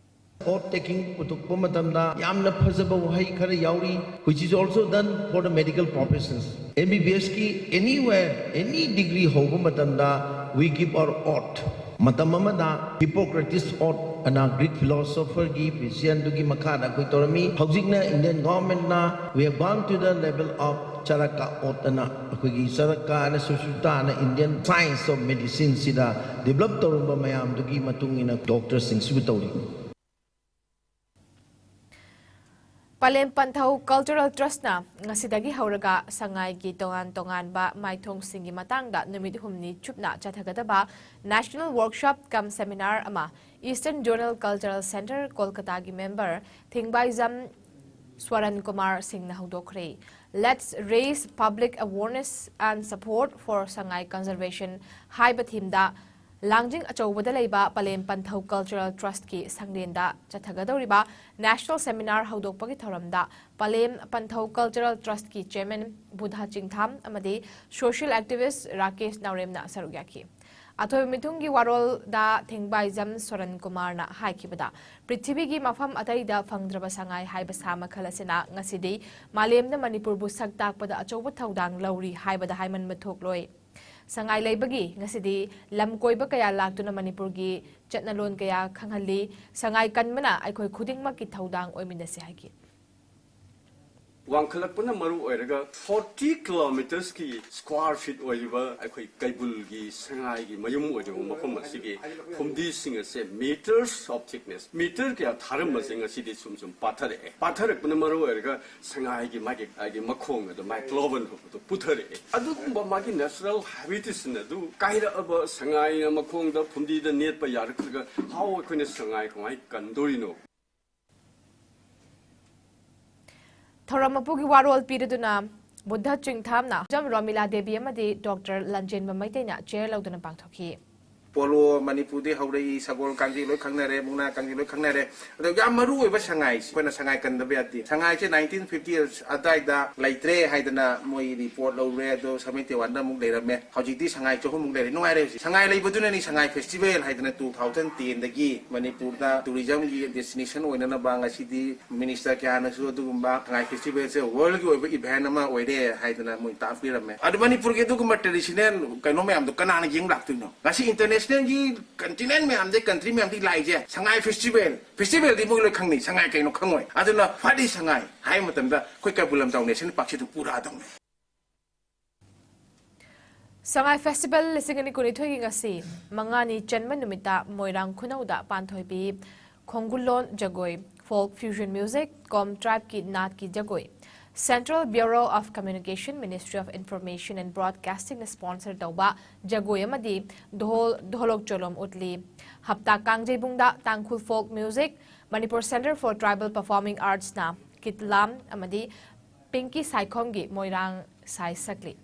Oath taking ꯄꯨꯊꯣꯛꯄ ꯃꯇꯝꯗ ꯌꯥꯝꯅ ꯐꯖꯕ ꯋꯥꯍꯩ ꯈꯔ ꯌꯥꯎꯔꯤ, which is also done for the medical professions. MBBS ꯀꯤ anywhere, any degree ꯍꯧꯕ ꯃꯇꯝꯗ we give our oath. ꯃꯇꯝ ꯑꯃꯗ Hippocrates oath ꯑꯅ Greek philosopher ꯒꯤ physician ꯗꯨꯒꯤ ꯃꯈꯥꯗ ꯑꯩꯈꯣꯏ ꯇꯧꯔꯝꯃꯤ꯫ ꯍꯧꯖꯤꯛꯅ Indian government ꯅ we have gone to the level of Charaka oath ꯑꯅ, ꯑꯩꯈꯣꯏꯒꯤ Charaka ꯑꯅ Sushruta ꯑꯅ Indian science of medicine ꯁꯤꯗ develop ꯇꯧꯔꯝꯕ ꯃꯌꯥꯝꯗꯨꯒꯤ ꯃꯇꯨꯡ ꯏꯟꯅ ꯗꯣꯛꯇꯔꯁꯤꯡꯁꯤꯕꯨ ꯇꯧꯔꯤ꯫ ꯄꯂꯦꯝ ꯄꯟꯊꯧ Cultural Trust ꯅ ꯉꯁꯤꯗꯒꯤ ꯍꯧꯔꯒ ꯁꯉꯥꯏꯒꯤ ꯇꯣꯉꯥꯟ ꯇꯣꯉꯥꯟꯕ ꯃꯥꯏꯊꯣꯡꯁꯤꯡꯒꯤ ꯃꯇꯥꯡꯗ ꯅꯨꯃꯤꯠ ꯍꯨꯝꯅꯤ ꯆꯨꯞꯅ ꯆꯠꯊꯒꯗꯕ National Workshop cum Seminar ꯑꯃ Eastern Zonal Cultural Centre, ꯀꯣꯜꯀꯇꯥꯒꯤ ꯃꯦꯝꯕꯔ ꯊꯦꯡꯕꯥꯏꯖꯝ ꯁ꯭ꯋꯔꯟ ꯀꯨꯃꯥꯔ ꯁꯤꯡꯅ ꯍꯧꯗꯣꯛꯈ꯭ꯔꯦ꯫ Let's raise public awareness and support for Sangai conservation ꯍꯥꯏꯕ theme ꯗ ꯂꯥꯡꯖꯤꯡ ꯑꯆꯧꯕꯗ ꯂꯩꯕ ꯄꯂꯦꯝ ꯄꯟꯊꯧ Cultural Trust ꯀꯤ ꯁꯪꯂꯦꯟꯗ ꯆꯠꯊꯒꯗꯧꯔꯤꯕ National Seminar ꯍꯧꯗꯣꯛꯄꯒꯤ ꯊꯧꯔꯝꯗ ꯄꯂꯦꯝ ꯄꯟꯊꯧ Cultural Trust ꯀꯤ chairman ꯕꯨꯙ ꯆꯤꯡꯊꯥꯝ ꯑꯃꯗꯤ social activist ꯔꯥꯀꯦꯁ ꯅꯥꯎꯔꯦꯝꯅ ꯁꯔꯨꯛ ꯌꯥꯈꯤ꯫ ꯑꯊꯣꯏꯕ ꯃꯤꯊꯨꯡꯒꯤ ꯋꯥꯔꯣꯜꯗ ꯊꯦꯡꯕꯥꯏꯖꯝ ꯁꯣꯔꯟ ꯀꯨꯃꯥꯔꯅ ꯍꯥꯏꯈꯤꯕꯗ, ꯄ꯭ꯔꯤꯊꯤꯕꯤꯒꯤ ꯃꯐꯝ ꯑꯇꯩꯗ ꯐꯪꯗ꯭ꯔꯕ ꯁꯉꯥꯏ ꯍꯥꯏꯕ ꯁꯥ ꯃꯈꯜ ꯑꯁꯤꯅ ꯉꯁꯤꯗꯤ ꯃꯥꯂꯦꯝꯗ ꯃꯅꯤꯄꯨꯔꯕꯨ ꯁꯛ ꯇꯥꯛꯄꯗ ꯑꯆꯧꯕ ꯊꯧꯗꯥꯡ ꯂꯧꯔꯤ ꯍꯥꯏꯕꯗ ꯍꯥꯏꯃꯟꯕ ꯊꯣꯛꯂꯣꯏ꯫ ꯁꯉꯥꯏ ꯂꯩꯕꯒꯤ ꯉꯁꯤꯗꯤ ꯂꯝ ꯀꯣꯏꯕ ꯀꯌꯥ ꯂꯥꯛꯇꯨꯅ ꯃꯅꯤꯄꯨꯔꯒꯤ ꯆꯠꯅꯂꯣꯟ ꯀꯌꯥ ꯈꯪꯍꯜꯂꯤ꯫ ꯁꯉꯥꯏ ꯀꯟꯕꯅ ꯑꯩꯈꯣꯏ ꯈꯨꯗꯤꯡꯃꯛꯀꯤ ꯊꯧꯗꯥꯡ ꯑꯣꯏꯃꯤꯟꯅꯁꯤ ꯍꯥꯏꯈꯤ꯫ ꯋꯥꯡꯈꯠꯂꯛꯄꯅ ꯃꯔꯨ ꯑꯣꯏꯔꯒ forty kilometres ꯀꯤ square feet ꯑꯣꯏꯔꯤꯕ ꯑꯩꯈꯣꯏ ꯀꯩꯕꯨꯜꯒꯤ ꯁꯉꯥꯏꯒꯤ ꯃꯌꯨꯝ ꯑꯣꯏꯔꯤꯕ ꯃꯐꯝ ꯑꯁꯤꯒꯤ ꯐꯨꯝꯗꯤꯁꯤꯡ ꯑꯁꯦ meters of thickness, meter ꯀꯌꯥ ꯊꯥꯔꯝꯕꯁꯦ ꯉꯁꯤꯗꯤ ꯁꯨꯝ ꯁꯨꯝ ꯄꯥꯊꯔꯛꯑꯦ꯫ ꯄꯥꯊꯔꯛꯄꯅ ꯃꯔꯨ ꯑꯣꯏꯔꯒ ꯁꯉꯥꯏꯒꯤ ꯃꯥꯒꯤ, ꯃꯥꯒꯤ ꯃꯈꯣꯡ ꯑꯗꯨ, ꯃꯥꯒꯤ ꯀ꯭ꯂꯣꯕꯟ ꯍꯧꯕꯗꯣ ꯄꯨꯊꯔꯛꯑꯦ꯫ ꯑꯗꯨꯒꯨꯝꯕ ꯃꯥꯒꯤ natural habitation ꯑꯗꯨ ꯀꯥꯏꯔꯛꯑꯕ ꯁꯉꯥꯏꯅ ꯃꯈꯣꯡꯗ ꯐꯨꯝꯗꯤꯗ ꯅꯦꯠꯄ ꯌꯥꯔꯛꯇ꯭ꯔꯒ how ꯑꯩꯈꯣꯏꯅ ꯁꯉꯥꯏ ꯀꯃꯥꯏꯅ ꯀꯟꯗꯣꯔꯤꯅꯣ? ꯊꯧꯔꯝ ꯃꯄꯨꯒꯤ ꯋꯥꯔꯣꯜ ꯄꯤꯔꯗꯨꯅ ꯕꯨꯙ ꯆꯤꯡꯊꯥꯝꯅ ꯖꯝ ꯔꯣꯃꯤꯂꯥ ꯗꯦꯕꯤ ꯑꯃꯗꯤ ꯗꯣꯛꯇꯔ ꯂꯟꯖꯦꯟꯕ ꯃꯩꯇꯩꯅ ꯆꯦꯌꯔ ꯂꯧꯗꯨꯅ ꯄꯥꯡꯊꯣꯛꯈꯤ꯫ ꯄꯣꯂꯣ ꯃꯅꯤꯄꯨꯔꯗꯒꯤ ꯍꯧꯔꯛꯏ, ꯁꯒꯣꯜ ꯀꯥꯡꯖꯩ ꯂꯣꯏ ꯈꯪꯅꯔꯦ, ꯃꯨꯛꯅꯥ ꯀꯥꯡꯖꯩ ꯂꯣꯏ ꯈꯪꯅꯔꯦ꯫ ꯑꯗꯣ ꯌꯥꯝ ꯃꯔꯨ ꯑꯣꯏꯕ ꯁꯉꯥꯏꯁꯦ ꯑꯩꯈꯣꯏꯅ ꯁꯉꯥꯏ ꯀꯟꯗꯕ ꯌꯥꯗꯦ꯫ ꯁꯉꯥꯏꯁꯦ nineteen fifty ꯑꯗꯥꯏꯗ ꯂꯩꯇ꯭ꯔꯦ ꯍꯥꯏꯗꯅ ꯃꯣꯏ ꯔꯤꯄꯣꯔꯠ ꯂꯧꯔꯦ, ꯑꯗꯣ ꯁꯃꯤꯇꯤ ꯋꯥꯟꯗ ꯑꯃꯨꯛ ꯂꯩꯔꯝꯃꯦ꯫ ꯍꯧꯖꯤꯛꯇꯤ ꯁꯉꯥꯏ ꯆꯍꯨꯝꯃꯨꯛ ꯂꯩꯔꯦ꯫ ꯅꯨꯡꯉꯥꯏꯔꯦ ꯍꯧꯖꯤꯛ꯫ ꯁꯉꯥꯏ ꯂꯩꯕꯗꯨꯅꯅꯤ ꯁꯉꯥꯏ ꯐꯦꯁꯇꯤꯚꯦꯜ ꯍꯥꯏꯗꯅ two thousand ten ꯗꯒꯤ ꯃꯅꯤꯄꯨꯔꯗ ꯇꯨꯔꯤꯖꯝꯒꯤ ꯗꯦꯁꯇꯤꯅꯦꯁꯟ ꯑꯣꯏꯅꯅꯕ ꯉꯁꯤꯗꯤ ꯃꯤꯅꯤꯁꯇꯔ ꯀꯌꯥꯅꯁꯨ ꯑꯗꯨꯒꯨꯝꯕ ꯁꯉꯥꯏ ꯐꯦꯁꯇꯤꯚꯦꯜꯁꯦ ꯋꯥꯔꯜꯒꯤ ꯑꯣꯏꯕ ꯏꯚꯦꯟ ꯑꯃ ꯑꯣꯏꯔꯦ ꯍꯥꯏꯗꯅ ꯃꯣꯏ ꯇꯥꯛꯄꯤꯔꯝꯃꯦ꯫ ꯑꯗꯣ ꯃꯅꯤꯄꯨꯔꯒꯤ ꯑꯗꯨꯒꯨꯝꯕ ꯇ꯭ꯔꯦꯗꯤꯁꯅꯦꯜ ꯀꯩꯅꯣ ꯃꯌꯥꯝꯗꯣ ꯀꯅꯥꯅ ꯌꯦꯡ ꯂꯥꯛꯇꯣꯏꯅꯣ? ꯉꯁꯤ ꯏꯟꯇꯔꯅꯦꯁꯅꯦꯜꯒꯤ ꯀꯟꯇꯤꯅꯦꯟ ꯃꯌꯥꯝꯗꯩ, ꯀꯟꯇ꯭ꯔꯤ ꯃꯌꯥꯝꯗꯒꯤ ꯂꯥꯛꯏꯁꯦ ꯁꯉꯥꯏ ꯐꯦꯁꯇꯤꯚꯦꯜ, ꯐꯦꯁꯇꯤꯚꯦꯜꯗꯤ ꯃꯣꯏ ꯂꯣꯏ ꯈꯪꯅꯩ, ꯁꯉꯥꯏ ꯀꯩꯅꯣ ꯈꯪꯉꯣꯏ꯫ ꯑꯗꯨꯅ what is ꯁꯉꯥꯏ ꯍꯥꯏꯕ ꯃꯇꯝꯗ ꯑꯩꯈꯣꯏ ꯀꯩꯕꯨꯜ ꯂꯝꯖꯥꯎ ꯅꯦꯁꯅꯦꯜ ꯄꯥꯔꯛꯁꯤ ꯑꯗꯨꯝ ꯎꯔꯛꯑꯗꯧꯅꯦ꯫ ꯁꯉꯥꯏ ꯐꯦꯁꯇꯤꯚꯦꯜ ꯂꯤꯁꯤꯡ ꯑꯅꯤ ꯀꯨꯟꯅꯤꯊꯣꯏꯒꯤ ꯉꯁꯤ ꯃꯉꯥꯅꯤ ꯆꯟꯕ ꯅꯨꯃꯤꯠꯇ ꯃꯣꯏꯔꯥꯡ ꯈꯨꯅꯧꯗ ꯄꯥꯟꯊꯣꯏꯕꯤ ꯈꯣꯡꯒꯨꯜꯂꯣꯟ ꯖꯒꯣꯏ, ꯐꯣꯛ ꯐ꯭ꯌꯨꯖꯟ ꯃ꯭ꯌꯨꯖꯤꯛ ꯀꯣꯝ ꯇ꯭ꯔꯥꯏꯕꯀꯤ ꯅꯥꯠꯀꯤ ꯖꯒꯣꯏ, Central Bureau of Communication, Ministry of Information and Broadcasting ꯅ ꯁ꯭ꯄꯣꯟꯁꯔ ꯇꯧꯕ ꯖꯒꯣꯏ ꯑꯃꯗꯤ ꯙꯣꯜ, ꯙꯣꯂꯣꯛ ꯆꯣꯂꯣꯝ ꯎꯠꯂꯤ꯫ ꯍꯞꯇꯥ ꯀꯥꯡꯖꯩꯕꯨꯡꯗ Tangkhul folk music, Manipur centre for tribal performing ꯑꯥꯔꯠꯁꯅ ꯀꯤꯠꯂꯥꯝ ꯑꯃꯗꯤ ꯄꯤꯡꯀꯤ ꯁꯥꯏꯈꯣꯝꯒꯤ ꯃꯣꯏꯔꯥꯡ ꯁꯥꯏ ꯁꯛꯂꯤ꯫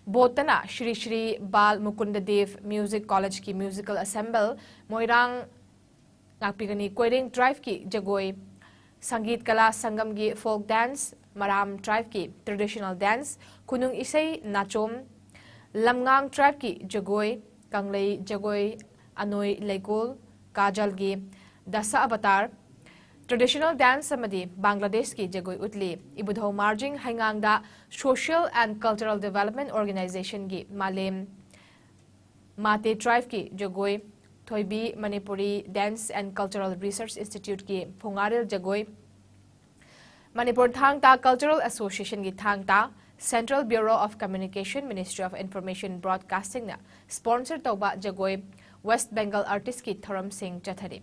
ꯕꯣꯠꯇꯅ ꯁ꯭ꯔꯤ ꯁ꯭ꯔꯤ ꯕꯥꯜ ꯃꯨꯀꯨꯟꯗ ꯗꯦꯕ ꯃ꯭ꯌꯨꯖꯤꯛ ꯀꯣꯂꯦꯖꯀꯤ ꯃ꯭ꯌꯨꯖꯤꯀꯦꯜ ꯑꯦꯟꯁꯦꯝꯕꯜ, ꯃꯣꯏꯔꯥꯡ ꯂꯥꯛꯄꯤꯒꯅꯤ꯫ ꯀꯣꯏꯔꯦꯡ ꯇ꯭ꯔꯥꯏꯕꯀꯤ ꯖꯒꯣꯏ, ꯁꯪꯒꯤꯠ ꯀꯂꯥ ꯁꯪꯒꯝꯒꯤ ꯐꯣꯛ ꯗꯥꯟꯁ, ꯃꯔꯥꯝ ꯇ꯭ꯔꯥꯏꯕꯀꯤ ꯇ꯭ꯔꯦꯗꯤꯁꯅꯦꯜ ꯗꯥꯟꯁ, ꯈꯨꯅꯨꯡ ꯏꯁꯩ ꯅꯥꯆꯣꯝ, ꯂꯝꯉꯥꯡ ꯇ꯭ꯔꯥꯏꯕꯀꯤ ꯖꯒꯣꯏ, ꯀꯪꯂꯩ ꯖꯒꯣꯏ, ꯑꯅꯣꯏ ꯂꯩꯀꯣꯜ, ꯀꯥꯖꯜꯒꯤ ꯗꯁ ꯑꯕꯇꯥꯔ, traditional dance ꯑꯃꯗꯤ ꯕꯪꯒ꯭ꯂꯥꯗꯦꯁꯀꯤ ꯖꯒꯣꯏ ꯎꯠꯂꯤ꯫ ꯏꯕꯨꯙꯧ Marjing ꯍꯩꯉꯥꯡꯗ Social and Cultural Development Organizationꯒꯤ ꯃꯥꯂꯦꯝ ꯃꯥꯇꯦ tribeꯀꯤ ꯖꯒꯣꯏ, ꯊꯣꯏꯕꯤ Manipuri Dance and Cultural Research Instituteꯀꯤ ꯐꯨꯡꯒꯥꯔꯦꯜ ꯖꯒꯣꯏ, ꯃꯅꯤꯄꯨꯔ ꯊꯥꯡ ꯇꯥ Cultural Associationꯒꯤ ꯊꯥꯡ ꯇꯥ, Central Bureau of Communication, Ministry of Information Broadcastingꯅ sponsor ꯇꯧꯕ ꯖꯒꯣꯏ, West Bengal artistꯀꯤ ꯊꯧꯔꯝꯁꯤꯡ ꯆꯠꯊꯔꯤ꯫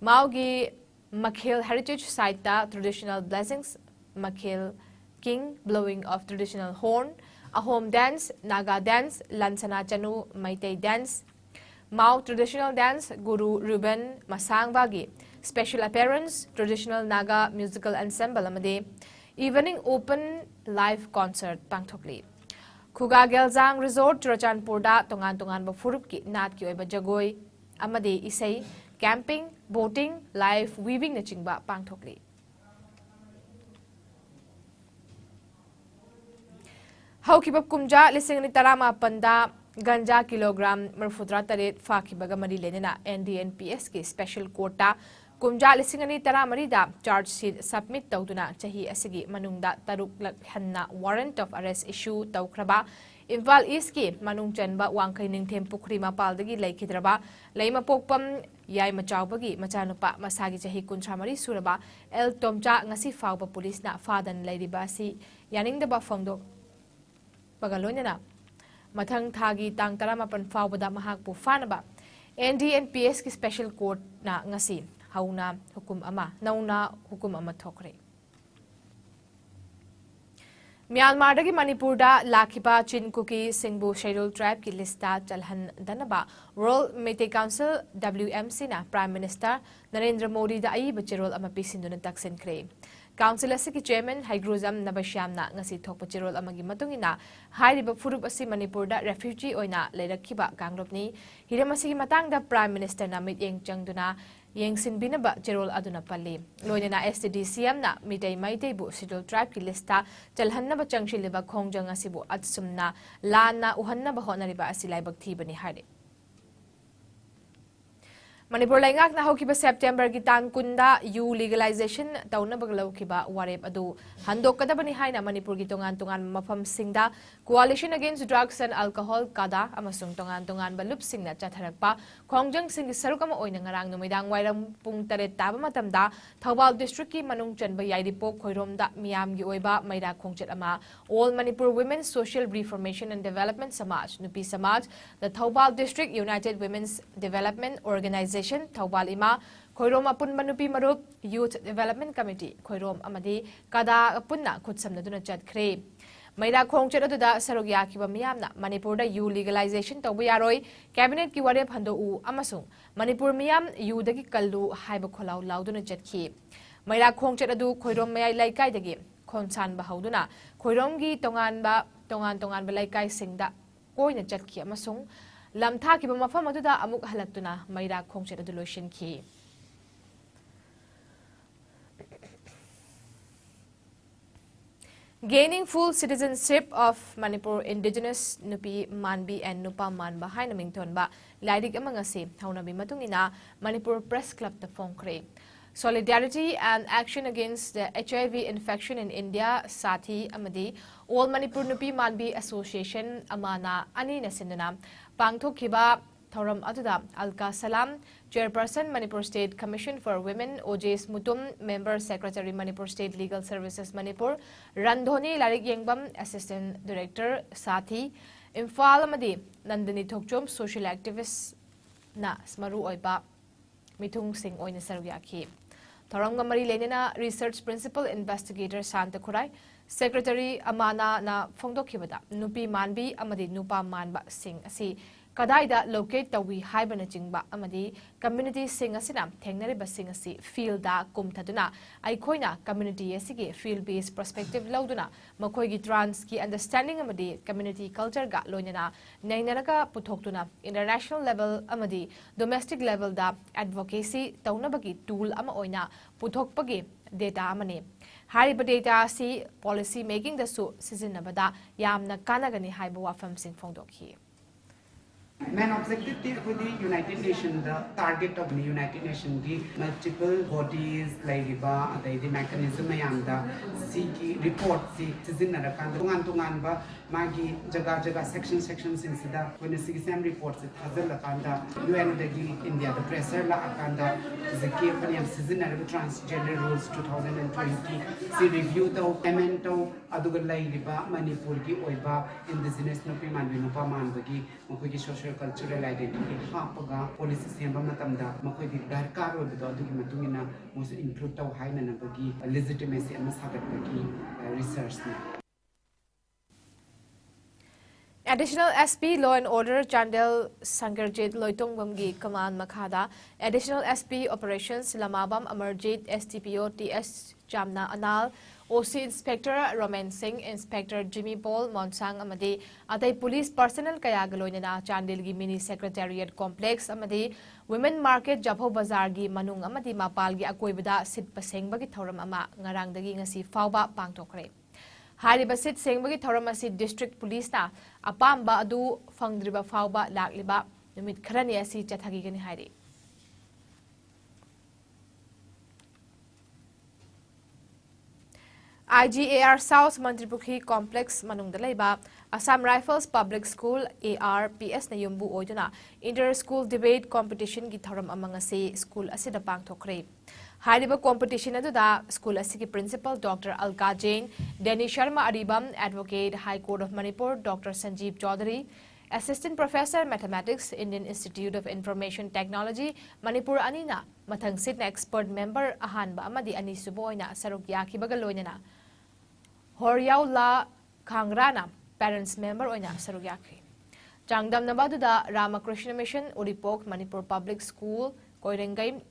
ꯃꯥꯎꯒꯤ ꯃꯈꯦꯜ Heritage Siteꯇ traditional blessings, ꯃꯈꯦꯜ King, blowing of traditional horn, Ahom dance, Naga dance, Lansana Chanu, Meitei dance, Mao traditional dance, Guru Reuben Masangbaꯒꯤ special appearance, traditional Naga musical ensemble ꯑꯃꯗꯤ evening open live concert ꯄꯥꯡꯊꯣꯛꯂꯤ꯫ ꯈꯨꯒꯥ ꯒꯦꯜꯖꯥꯡ Resort ꯆꯨꯔꯆꯥꯟꯄꯨꯔꯗ ꯇꯣꯉꯥꯟ ꯇꯣꯉꯥꯟꯕ ꯐꯨꯔꯨꯞꯀꯤ ꯅꯥꯠꯀꯤ ꯑꯣꯏꯕ ꯖꯒꯣꯏ ꯑꯃꯗꯤ ꯏꯁꯩ, camping, boating, live weavingꯅꯆꯤꯡꯕ ꯄꯥꯡꯊꯣꯛꯂꯤ꯫ ꯍꯧꯈꯤꯕ ꯀꯨꯝꯖꯥ ꯂꯤꯁꯤꯡ ꯑꯅꯤ ꯇꯔꯥꯃꯥꯄꯟꯗ ꯒꯟꯖꯥ ꯀꯤꯂꯣꯒ꯭ꯔꯥꯝ ꯃꯔꯤꯐꯨꯇꯔꯥ ꯇꯔꯦꯠ ꯐꯥꯈꯤꯕꯒ ꯃꯔꯤ ꯂꯩꯅꯅ N D N P Sꯀꯤ special courtꯇ ꯀꯨꯝꯖꯥ ꯂꯤꯁꯤꯡ ꯑꯅꯤ ꯇꯔꯥꯃꯔꯤꯗ charge sheet submit ꯇꯧꯗꯨꯅ ꯆꯍꯤ ꯑꯁꯤꯒꯤ ꯃꯅꯨꯡꯗ ꯇꯔꯨꯛꯂꯛ ꯍꯟꯅ warrant of arrest issue ꯇꯧꯈ꯭ꯔꯕ ꯏꯝꯐꯥꯜ Eastꯀꯤ ꯃꯅꯨꯡ ꯆꯟꯕ ꯋꯥꯡꯈꯩ ꯅꯤꯡꯊꯦꯝ ꯄꯨꯈ꯭ꯔꯤ ꯃꯄꯥꯜꯗꯒꯤ ꯂꯩꯈꯤꯗ꯭ꯔꯕ ꯂꯩꯃꯄꯣꯛꯄꯝ ꯌꯥꯏꯃꯆꯥꯎꯕꯒꯤ ꯃꯆꯥꯅꯨꯄꯥ ꯃꯁꯥꯒꯤ ꯆꯍꯤ ꯀꯨꯟꯊ꯭ꯔꯥ ꯃꯔꯤ ꯁꯨꯔꯕ ꯑꯦꯜ ꯇꯣꯝꯆꯥ ꯉꯁꯤ ꯐꯥꯎꯕ ꯄꯨꯂꯤꯁꯅ ꯐꯥꯗꯅ ꯂꯩꯔꯤꯕ ꯑꯁꯤ ꯌꯥꯅꯤꯡꯗꯕ ꯐꯣꯡꯗꯣꯛꯄꯒ ꯂꯣꯏꯅꯅ ꯃꯊꯪ ꯊꯥꯒꯤ ꯇꯥꯡ ꯇꯔꯥꯃꯥꯄꯟ ꯐꯥꯎꯕꯗ ꯃꯍꯥꯛꯄꯨ ꯐꯥꯅꯕ N D N P Sꯀꯤ special courtꯅ ꯉꯁꯤ ꯍꯧꯅ ꯍꯨꯀꯨꯝ ꯑꯃ, ꯅꯧꯅ ꯍꯨꯀꯨꯝ ꯑꯃ ꯊꯣꯛꯈ꯭ꯔꯦ꯫ ꯃ꯭ꯌꯥꯟꯃꯥꯔꯗꯒꯤ ꯃꯅꯤꯄꯨꯔꯗ ꯂꯥꯛꯈꯤꯕ ꯆꯤꯟ ꯀꯨꯀꯤꯁꯤꯡꯕꯨ Scheduled Tribeꯀꯤ listꯇ ꯆꯜꯍꯟꯗꯅꯕ World Meitei Council, W M Cꯅ Prime Minister Narendra ꯃꯣꯗꯤꯗ ꯑꯏꯕ ꯆꯦꯔꯣꯜ ꯑꯃ ꯄꯤꯁꯤꯟꯗꯨꯅ ꯇꯛꯁꯤꯟꯈ꯭ꯔꯦ꯫ Council ꯑꯁꯤꯒꯤ Chairman ꯍꯩꯒ꯭ꯔꯨꯖꯝ ꯅꯕꯁ꯭ꯌꯥꯝꯅ ꯉꯁꯤ ꯊꯣꯛꯄ ꯆꯦꯔꯣꯜ ꯑꯃꯒꯤ ꯃꯇꯨꯡ ꯏꯟꯅ, ꯍꯥꯏꯔꯤꯕ ꯐꯨꯔꯨꯞ ꯑꯁꯤ ꯃꯅꯤꯄꯨꯔꯗ refugee ꯑꯣꯏꯅ ꯂꯩꯔꯛꯈꯤꯕ ꯀꯥꯡꯂꯨꯞꯅꯤ꯫ ꯍꯤꯔꯝ ꯑꯁꯤꯒꯤ ꯃꯇꯥꯡꯗ Prime Ministerꯅ ꯃꯤꯠꯌꯦꯡ ꯆꯪꯗꯨꯅ ꯌꯦꯡꯁꯤꯟꯕꯤꯅꯕ ꯆꯦꯔꯣꯜ ꯑꯗꯨꯅ ꯄꯜꯂꯤ꯫ ꯂꯣꯏꯅꯅ S T D C Mꯅ Meitei ꯃꯩꯇꯩꯕꯨ Scheduled Tribeꯀꯤ listꯇ ꯆꯜꯍꯟꯅꯕ ꯆꯪꯁꯤꯜꯂꯤꯕ ꯈꯣꯡꯖꯪ ꯑꯁꯤꯕꯨ ꯑꯁꯨꯝꯅ ꯂꯥꯟꯅ ꯎꯍꯟꯅꯕ ꯍꯣꯠꯅꯔꯤꯕ ꯑꯁꯤ ꯂꯥꯏꯕꯛ ꯊꯤꯕꯅꯤ ꯍꯥꯏꯔꯤ꯫ ꯃꯅꯤꯄꯨꯔ ꯂꯩꯉꯥꯛꯅ ꯍꯧꯈꯤꯕ ꯁꯦꯞꯇꯦꯝꯕꯔꯒꯤ ꯇꯥꯡ ꯀꯨꯟꯗ ꯌꯨ ꯂꯤꯒꯦꯂꯥꯏꯖꯦꯁꯟ ꯇꯧꯅꯕ ꯂꯧꯈꯤꯕ ꯋꯥꯔꯦꯞ ꯑꯗꯨ ꯍꯟꯗꯣꯛꯀꯗꯕꯅꯤ ꯍꯥꯏꯅ ꯃꯅꯤꯄꯨꯔꯒꯤ ꯇꯣꯉꯥꯟ ꯇꯣꯉꯥꯟꯕ ꯃꯐꯝꯁꯤꯡꯗ Coalition Against Drugs and Alcohol, ꯀꯥꯗꯥ, ꯑꯃꯁꯨꯡ ꯇꯣꯉꯥꯟ ꯇꯣꯉꯥꯟꯕ ꯂꯨꯞꯁꯤꯡꯅ ꯆꯠꯊꯔꯛꯄ ꯈꯣꯡꯖꯪꯁꯤꯡꯒꯤ ꯁꯔꯨꯛ ꯑꯃ ꯑꯣꯏꯅ ꯉꯔꯥꯡ ꯅꯨꯃꯤꯗꯥꯡ ꯋꯥꯏꯔꯝ ꯄꯨꯡ ꯇꯔꯦꯠ ꯇꯥꯕ ꯃꯇꯝꯗ ꯊꯧꯕꯥꯜ ꯗꯤꯁꯇ꯭ꯔꯤꯛꯀꯤ ꯃꯅꯨꯡ ꯆꯟꯕ ꯌꯥꯏꯔꯤꯄꯣꯛ ꯈꯣꯏꯔꯣꯝꯗ ꯃꯤꯌꯥꯝꯒꯤ ꯑꯣꯏꯕ ꯃꯩꯔꯥ ꯈꯣꯡꯆꯠ ꯑꯃ All Manipur Women Social Reformation and Development Samaj, ꯅꯨꯄꯤ ꯁꯃꯥꯖ, The Thoubal District United Women's Development Organization, Thoubal ꯏꯃꯥ, ꯈꯣꯏꯔꯣꯝ ꯑꯄꯨꯟꯕ ꯅꯨꯄꯤ ꯃꯔꯨꯞ, Youth Development Committee, ꯈꯣꯏꯔꯣꯝ ꯑꯃꯗꯤ ꯀꯥꯗꯥ ꯄꯨꯟꯅ ꯈꯨꯠꯁꯝꯅꯗꯨꯅ ꯆꯠꯈ꯭ꯔꯦ꯫ ꯃꯩꯔꯥ ꯈꯣꯡꯆꯠ ꯑꯗꯨꯗ ꯁꯔꯨꯛ ꯌꯥꯈꯤꯕ ꯃꯤꯌꯥꯝꯅ ꯃꯅꯤꯄꯨꯔꯗ ꯌꯨ ꯂꯤꯒꯦꯂꯥꯏꯖꯦꯁꯟ ꯇꯧꯕ ꯌꯥꯔꯣꯏ, ꯀꯦꯕꯤꯅꯦꯠꯀꯤ ꯋꯥꯔꯦꯞ ꯍꯟꯗꯣꯛꯎ ꯑꯃꯁꯨꯡ ꯃꯅꯤꯄꯨꯔ ꯃꯤꯌꯥꯝ ꯌꯨꯗꯒꯤ ꯀꯜꯂꯨ ꯍꯥꯏꯕ ꯈꯣꯜꯂꯥꯎ ꯂꯥꯎꯗꯨꯅ ꯆꯠꯈꯤ꯫ ꯃꯩꯔꯥ ꯈꯣꯡꯆꯠ ꯑꯗꯨ ꯈꯣꯏꯔꯣꯝ ꯃꯌꯥꯏ ꯂꯩꯀꯥꯏꯗꯒꯤ ꯈꯣꯡꯁꯥꯟꯕ ꯍꯧꯗꯨꯅ ꯈꯣꯏꯔꯣꯝꯒꯤ ꯇꯣꯉꯥꯟꯕ, ꯇꯣꯉꯥꯟ ꯇꯣꯉꯥꯟꯕ ꯂꯩꯀꯥꯏꯁꯤꯡꯗ ꯀꯣꯏꯅ ꯆꯠꯈꯤ ꯑꯃꯁꯨꯡ ꯂꯝ ꯊꯥꯈꯤꯕ ꯃꯐꯝ ꯑꯗꯨꯗ ꯑꯃꯨꯛ ꯍꯜꯂꯛꯇꯨꯅ ꯃꯩꯔꯥ ꯈꯣꯡꯆꯠ ꯑꯗꯨ ꯂꯣꯏꯁꯤꯟꯈꯤ꯫ Gaining Full Citizenship of Manipur, Indigenous ꯅꯨꯄꯤ ꯃꯥꯟꯕꯤ and ꯅꯨꯄꯥ ꯃꯥꯟꯕ ꯍꯥꯏꯅ ꯃꯤꯡꯊꯣꯟꯕ ꯂꯥꯏꯔꯤꯛ ꯑꯃ ꯉꯁꯤ ꯍꯧꯅꯕꯤ ꯃꯇꯨꯡ ꯏꯟꯅ ꯃꯅꯤꯄꯨꯔ ꯄ꯭ꯔꯦꯁ ꯀ꯭ꯂꯕꯇ ꯐꯣꯡꯈ꯭ꯔꯦ꯫ Solidarity and Action Against the H I V Infection in India, ꯁꯥꯊꯤ, ꯑꯃꯗꯤ All Manipur ꯅꯨꯄꯤ ꯃꯥꯟꯕꯤ Association, ꯑꯃꯥꯅ, ꯑꯅꯤꯅ ꯁꯤꯟꯗꯨꯅ ꯄꯥꯡꯊꯣꯛꯈꯤꯕ ꯊꯧꯔꯝ ꯑꯗꯨꯗ ꯑꯜꯀꯥ ꯁꯂꯥꯝ, Chairperson, Manipur State Commission for Women, ꯑꯣꯖꯦꯁ Mutum, Member Secretary, Manipur State Legal Services Manipur, Randhoni ꯂꯥꯏꯔꯤꯛ ꯌꯦꯡꯕꯝ, Assistant Director, ꯁꯥꯊꯤ, ꯏꯝꯐꯥꯜ, ꯑꯃꯗꯤ ꯅꯟꯗꯅꯤ ꯊꯣꯛꯆꯣꯝ, social activist ꯅ ꯃꯔꯨꯑꯣꯏꯕ ꯃꯤꯊꯨꯡꯁꯤꯡ ꯑꯣꯏꯅ ꯁꯔꯨꯛ ꯌꯥꯈꯤ꯫ ꯊꯧꯔꯝꯒ ꯃꯔꯤ ꯂꯩꯅꯅ Research Principal Investigator ꯁꯥꯟꯇ ꯈꯨꯔꯥꯏ, Secretary ꯑꯃꯥꯅꯥꯅ ꯐꯣꯡꯗꯣꯛꯈꯤꯕꯗ, ꯅꯨꯄꯤ ꯃꯥꯟꯕꯤ ꯑꯃꯗꯤ ꯅꯨꯄꯥ ꯃꯥꯟꯕꯁꯤꯡ ꯑꯁꯤ ꯀꯗꯥꯏꯗ locate ꯇꯧꯏ ꯍꯥꯏꯕꯅꯆꯤꯡꯕ ꯑꯃꯗꯤ communityꯁꯤꯡ ꯑꯁꯤꯅ ꯊꯦꯡꯅꯔꯤꯕꯁꯤꯡ ꯑꯁꯤ fieldꯗ ꯀꯨꯝꯊꯗꯨꯅ ꯑꯩꯈꯣꯏꯅ community ꯑꯁꯤꯒꯤ field based perspective ꯂꯧꯗꯨꯅ ꯃꯈꯣꯏꯒꯤ trans ꯀꯤ understanding ꯑꯃꯗꯤ community culture ꯒ ꯂꯣꯏꯅꯅ ꯅꯩꯅꯔꯒ ꯄꯨꯊꯣꯛꯇꯨꯅ international level ꯑꯃꯗꯤ domestic level ꯗ advocacy ꯇꯧꯅꯕꯒꯤ tool ꯑꯃ ꯑꯣꯏꯅ ꯄꯨꯊꯣꯛꯄꯒꯤ data ꯑꯃꯅꯤ꯫ ꯍꯥꯏꯔꯤꯕ data ꯑꯁꯤ policy making ꯗꯁꯨ ꯁꯤꯖꯤꯟꯅꯕꯗ ꯌꯥꯝꯅ ꯀꯥꯟꯅꯒꯅꯤ ꯍꯥꯏꯕ ꯋꯥꯐꯝꯁꯤꯡ ꯐꯣꯡꯗꯣꯛꯈꯤ꯫ ꯃꯦꯟ ꯑꯣꯕꯖꯦꯛꯇꯤꯚꯇꯤ ꯑꯩꯈꯣꯏꯗꯤ ꯌꯨꯅꯥꯏꯇꯦꯗ ꯅꯦꯁꯟꯗ ꯇꯥꯔꯒꯦꯠ ꯇꯧꯕꯅꯤ꯫ ꯌꯨꯅꯥꯏꯇꯦꯗ ꯅꯦꯁꯟꯒꯤ ꯃꯜꯇꯤꯄꯜ ꯕꯣꯗꯤꯁ ꯂꯩꯔꯤꯕ, ꯑꯗꯩꯗꯤ ꯃꯦꯀꯥꯅꯤꯖꯝ ꯃꯌꯥꯝꯗ ꯁꯤꯒꯤ ꯔꯤꯄꯣꯔꯠꯁꯤ ꯁꯤꯖꯤꯟꯅꯔꯀꯥꯟꯗ ꯇꯣꯉꯥꯟ ꯇꯣꯉꯥꯟꯕ ꯃꯥꯒꯤ ꯖꯒꯥ ꯖꯒꯥ, ꯁꯦꯛꯁꯟ ꯁꯦꯛꯁꯟꯁꯤꯡꯁꯤꯗ ꯑꯩꯈꯣꯏꯅ ꯁꯤꯒꯤ ꯁꯦꯝ ꯔꯤꯄꯣꯔꯠꯁꯤ ꯊꯥꯖꯤꯜꯂꯀꯥꯟꯗ ꯌꯨ ꯑꯦꯟꯗꯒꯤ ꯏꯟꯗꯤꯌꯥꯗ ꯄ꯭ꯔꯦꯁꯔ ꯂꯥꯛꯑꯀꯥꯟꯗ ꯍꯧꯖꯤꯛꯀꯤ ꯑꯩꯈꯣꯏꯅ ꯌꯥꯝ ꯁꯤꯖꯤꯟꯅꯔꯤꯕ transgender rules two thousand and twenty ꯁꯤ ꯔꯤꯚ꯭ꯌꯨ ꯇꯧ, ꯑꯦꯃꯦꯟ ꯇꯧ, ꯑꯗꯨꯒ ꯂꯩꯔꯤꯕ ꯃꯅꯤꯄꯨꯔꯒꯤ ꯑꯣꯏꯕ ꯏꯟꯗꯤꯖꯤꯅꯁ ꯅꯨꯄꯤ ꯃꯥꯟꯕꯤ ꯅꯨꯄꯥ ꯃꯥꯟꯕꯒꯤ ꯃꯈꯣꯏꯒꯤ ꯁꯣꯁꯤꯌꯣ ꯀꯜꯆꯔꯦꯜ ꯑꯥꯏꯗꯦꯟꯇꯤꯇꯤ ꯍꯥꯞꯄꯒ ꯄꯣꯂꯤꯁꯤ ꯁꯦꯝꯕ ꯃꯇꯝꯗ ꯃꯈꯣꯏꯒꯤ ꯗꯔꯀꯥꯔ ꯑꯣꯏꯕꯗꯣ ꯑꯗꯨꯒꯤ ꯃꯇꯨꯡ ꯏꯟꯅ ꯃꯣꯏꯁꯨ ꯏꯟꯀ꯭ꯂꯨꯗ ꯇꯧ ꯍꯥꯏꯅꯅꯕꯒꯤ ꯂꯤꯖꯤꯇꯤꯃꯦꯁꯤ ꯑꯃ ꯁꯥꯒꯠꯄꯒꯤ ꯔꯤꯁꯔꯁꯅꯤ꯫ Additional S P Law and Order Chandel Sankarjit Loitongvamgi command ꯃꯈꯥꯗ Additional S P Operations ꯂꯃꯥꯕꯝ Amarjeet, S D P O T S Chamna Anal, O C Inspector Roman Singh, Inspector Jimmy Paul Monsang ꯑꯃꯗꯤ ꯑꯇꯩ police personnel ꯀꯌꯥꯒ ꯂꯣꯏꯅꯅ ꯆꯥꯟꯗꯦꯜꯒꯤ mini secretariat complex ꯑꯃꯗꯤ Women Market ꯖꯐꯧ ꯕꯖꯥꯔꯒꯤ ꯃꯅꯨꯡ ꯑꯃꯗꯤ ꯃꯄꯥꯜꯒꯤ ꯑꯀꯣꯏꯕꯗ ꯁꯤꯠꯄ ꯁꯦꯡꯕꯒꯤ ꯊꯧꯔꯝ ꯑꯃ ꯉꯔꯥꯡꯗꯒꯤ ꯉꯁꯤ ꯐꯥꯎꯕ ꯄꯥꯡꯊꯣꯛꯈ꯭ꯔꯦ꯫ ꯍꯥꯏꯔꯤꯕ ꯁꯤꯠ ꯁꯦꯡꯕꯒꯤ ꯊꯧꯔꯝ ꯑꯁꯤ district policeꯅ ꯑꯄꯥꯝꯕ ꯑꯗꯨ ꯐꯪꯗ꯭ꯔꯤꯕ ꯐꯥꯎꯕ ꯂꯥꯛꯂꯤꯕ ꯅꯨꯃꯤꯠ ꯈꯔꯅꯤ ꯑꯁꯤ ꯆꯠꯊꯈꯤꯒꯅꯤ ꯍꯥꯏꯔꯤ꯫ I G A R South Mantripukhri complex ꯃꯅꯨꯡꯗ ꯂꯩꯕ Assam Rifles Public School, A R P S ꯅ ꯌꯨꯝꯕꯨ ꯑꯣꯏꯗꯨꯅ inter school debate competition ꯒꯤ ꯊꯧꯔꯝ ꯑꯃ ꯉꯁꯤ school ꯑꯁꯤꯗ ꯄꯥꯡꯊꯣꯛꯈ꯭ꯔꯦ꯫ ꯍꯥꯏꯔꯤꯕ competition ꯑꯗꯨꯗ school ꯑꯁꯤꯒꯤ principal Doctor Alka Jain, Deni Sharma Aribam, Advocate, High Court of Manipur Doctor Sanjeev Chaudhary, Assistant Professor Mathematics, Indian Institute of Information Technology, Manipur ꯑꯅꯤꯅ ꯃꯊꯪ ꯁꯤꯠꯅ expert member ꯑꯍꯥꯟꯕ ꯑꯃꯗꯤ ꯑꯅꯤꯁꯨꯕ ꯑꯣꯏꯅ ꯁꯔꯨꯛ ꯌꯥꯈꯤꯕꯒ ꯂꯣꯏꯅꯅ ꯍꯣꯔꯤꯌꯥꯎꯂꯥ ꯈꯥꯡꯒ꯭ꯔꯥꯅ parents member ꯑꯣꯏꯅ ꯁꯔꯨꯛ ꯌꯥꯈꯤ꯫ ꯆꯥꯡꯗꯝꯅꯕ ꯑꯗꯨꯗ Ramakrishna Mission, Uripok, Manipur Public School, ꯀꯣꯏꯔꯦꯡꯒꯩ,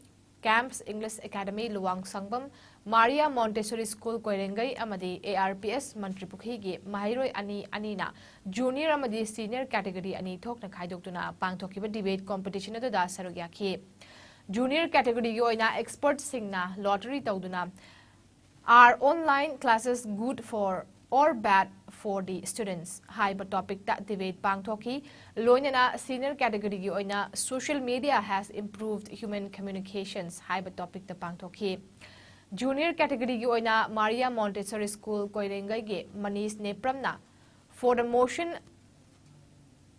Camps English Academy, ꯂꯨꯋꯥꯡꯁꯪꯕꯝ, Maria Montessori School, ꯀꯣꯏꯔꯦꯡꯒꯩ ꯑꯃꯗꯤ A R P S ꯃꯟꯇ꯭ꯔꯤꯄꯨꯈ꯭ꯔꯤꯒꯤ ꯃꯍꯩꯔꯣꯏ ꯑꯅꯤ ꯑꯅꯤꯅ junior ꯑꯃꯗꯤ senior category ꯑꯅꯤ ꯊꯣꯛꯅ ꯈꯥꯏꯗꯣꯛꯇꯨꯅ ꯄꯥꯡꯊꯣꯛꯈꯤꯕ debate competition ꯑꯗꯨꯗ ꯁꯔꯨꯛ ꯌꯥꯈꯤ꯫ Junior category ꯒꯤ ꯑꯣꯏꯅ expert ꯁꯤꯡꯅ lottery ꯇꯧꯗꯨꯅ Are online classes good for or bad for the students ꯍꯥꯏꯕ ꯇꯣꯄꯤꯛꯇ ꯗꯤꯕꯦꯠ ꯄꯥꯡꯊꯣꯛꯈꯤ꯫ ꯂꯣꯏꯅꯅ ꯁꯤꯅꯤꯌꯔ ꯀꯦꯇꯦꯒꯣꯔꯤꯒꯤ ꯑꯣꯏꯅ Social media has improved human communications ꯍꯥꯏꯕ ꯇꯣꯄꯤꯛꯇ ꯄꯥꯡꯊꯣꯛꯈꯤ꯫ ꯖꯨꯅꯤꯌꯔ ꯀꯦꯇꯦꯒꯣꯔꯤꯒꯤ ꯑꯣꯏꯅ ꯃꯥꯔꯤꯌꯥ ꯃꯣꯟꯇꯦꯁꯣꯔꯤ ꯁ꯭ꯀꯨꯜ ꯀꯣꯏꯔꯦꯡꯒꯩꯒꯤ ꯃꯅꯤꯁ ꯅꯦꯄ꯭ꯔꯝꯅ For the motion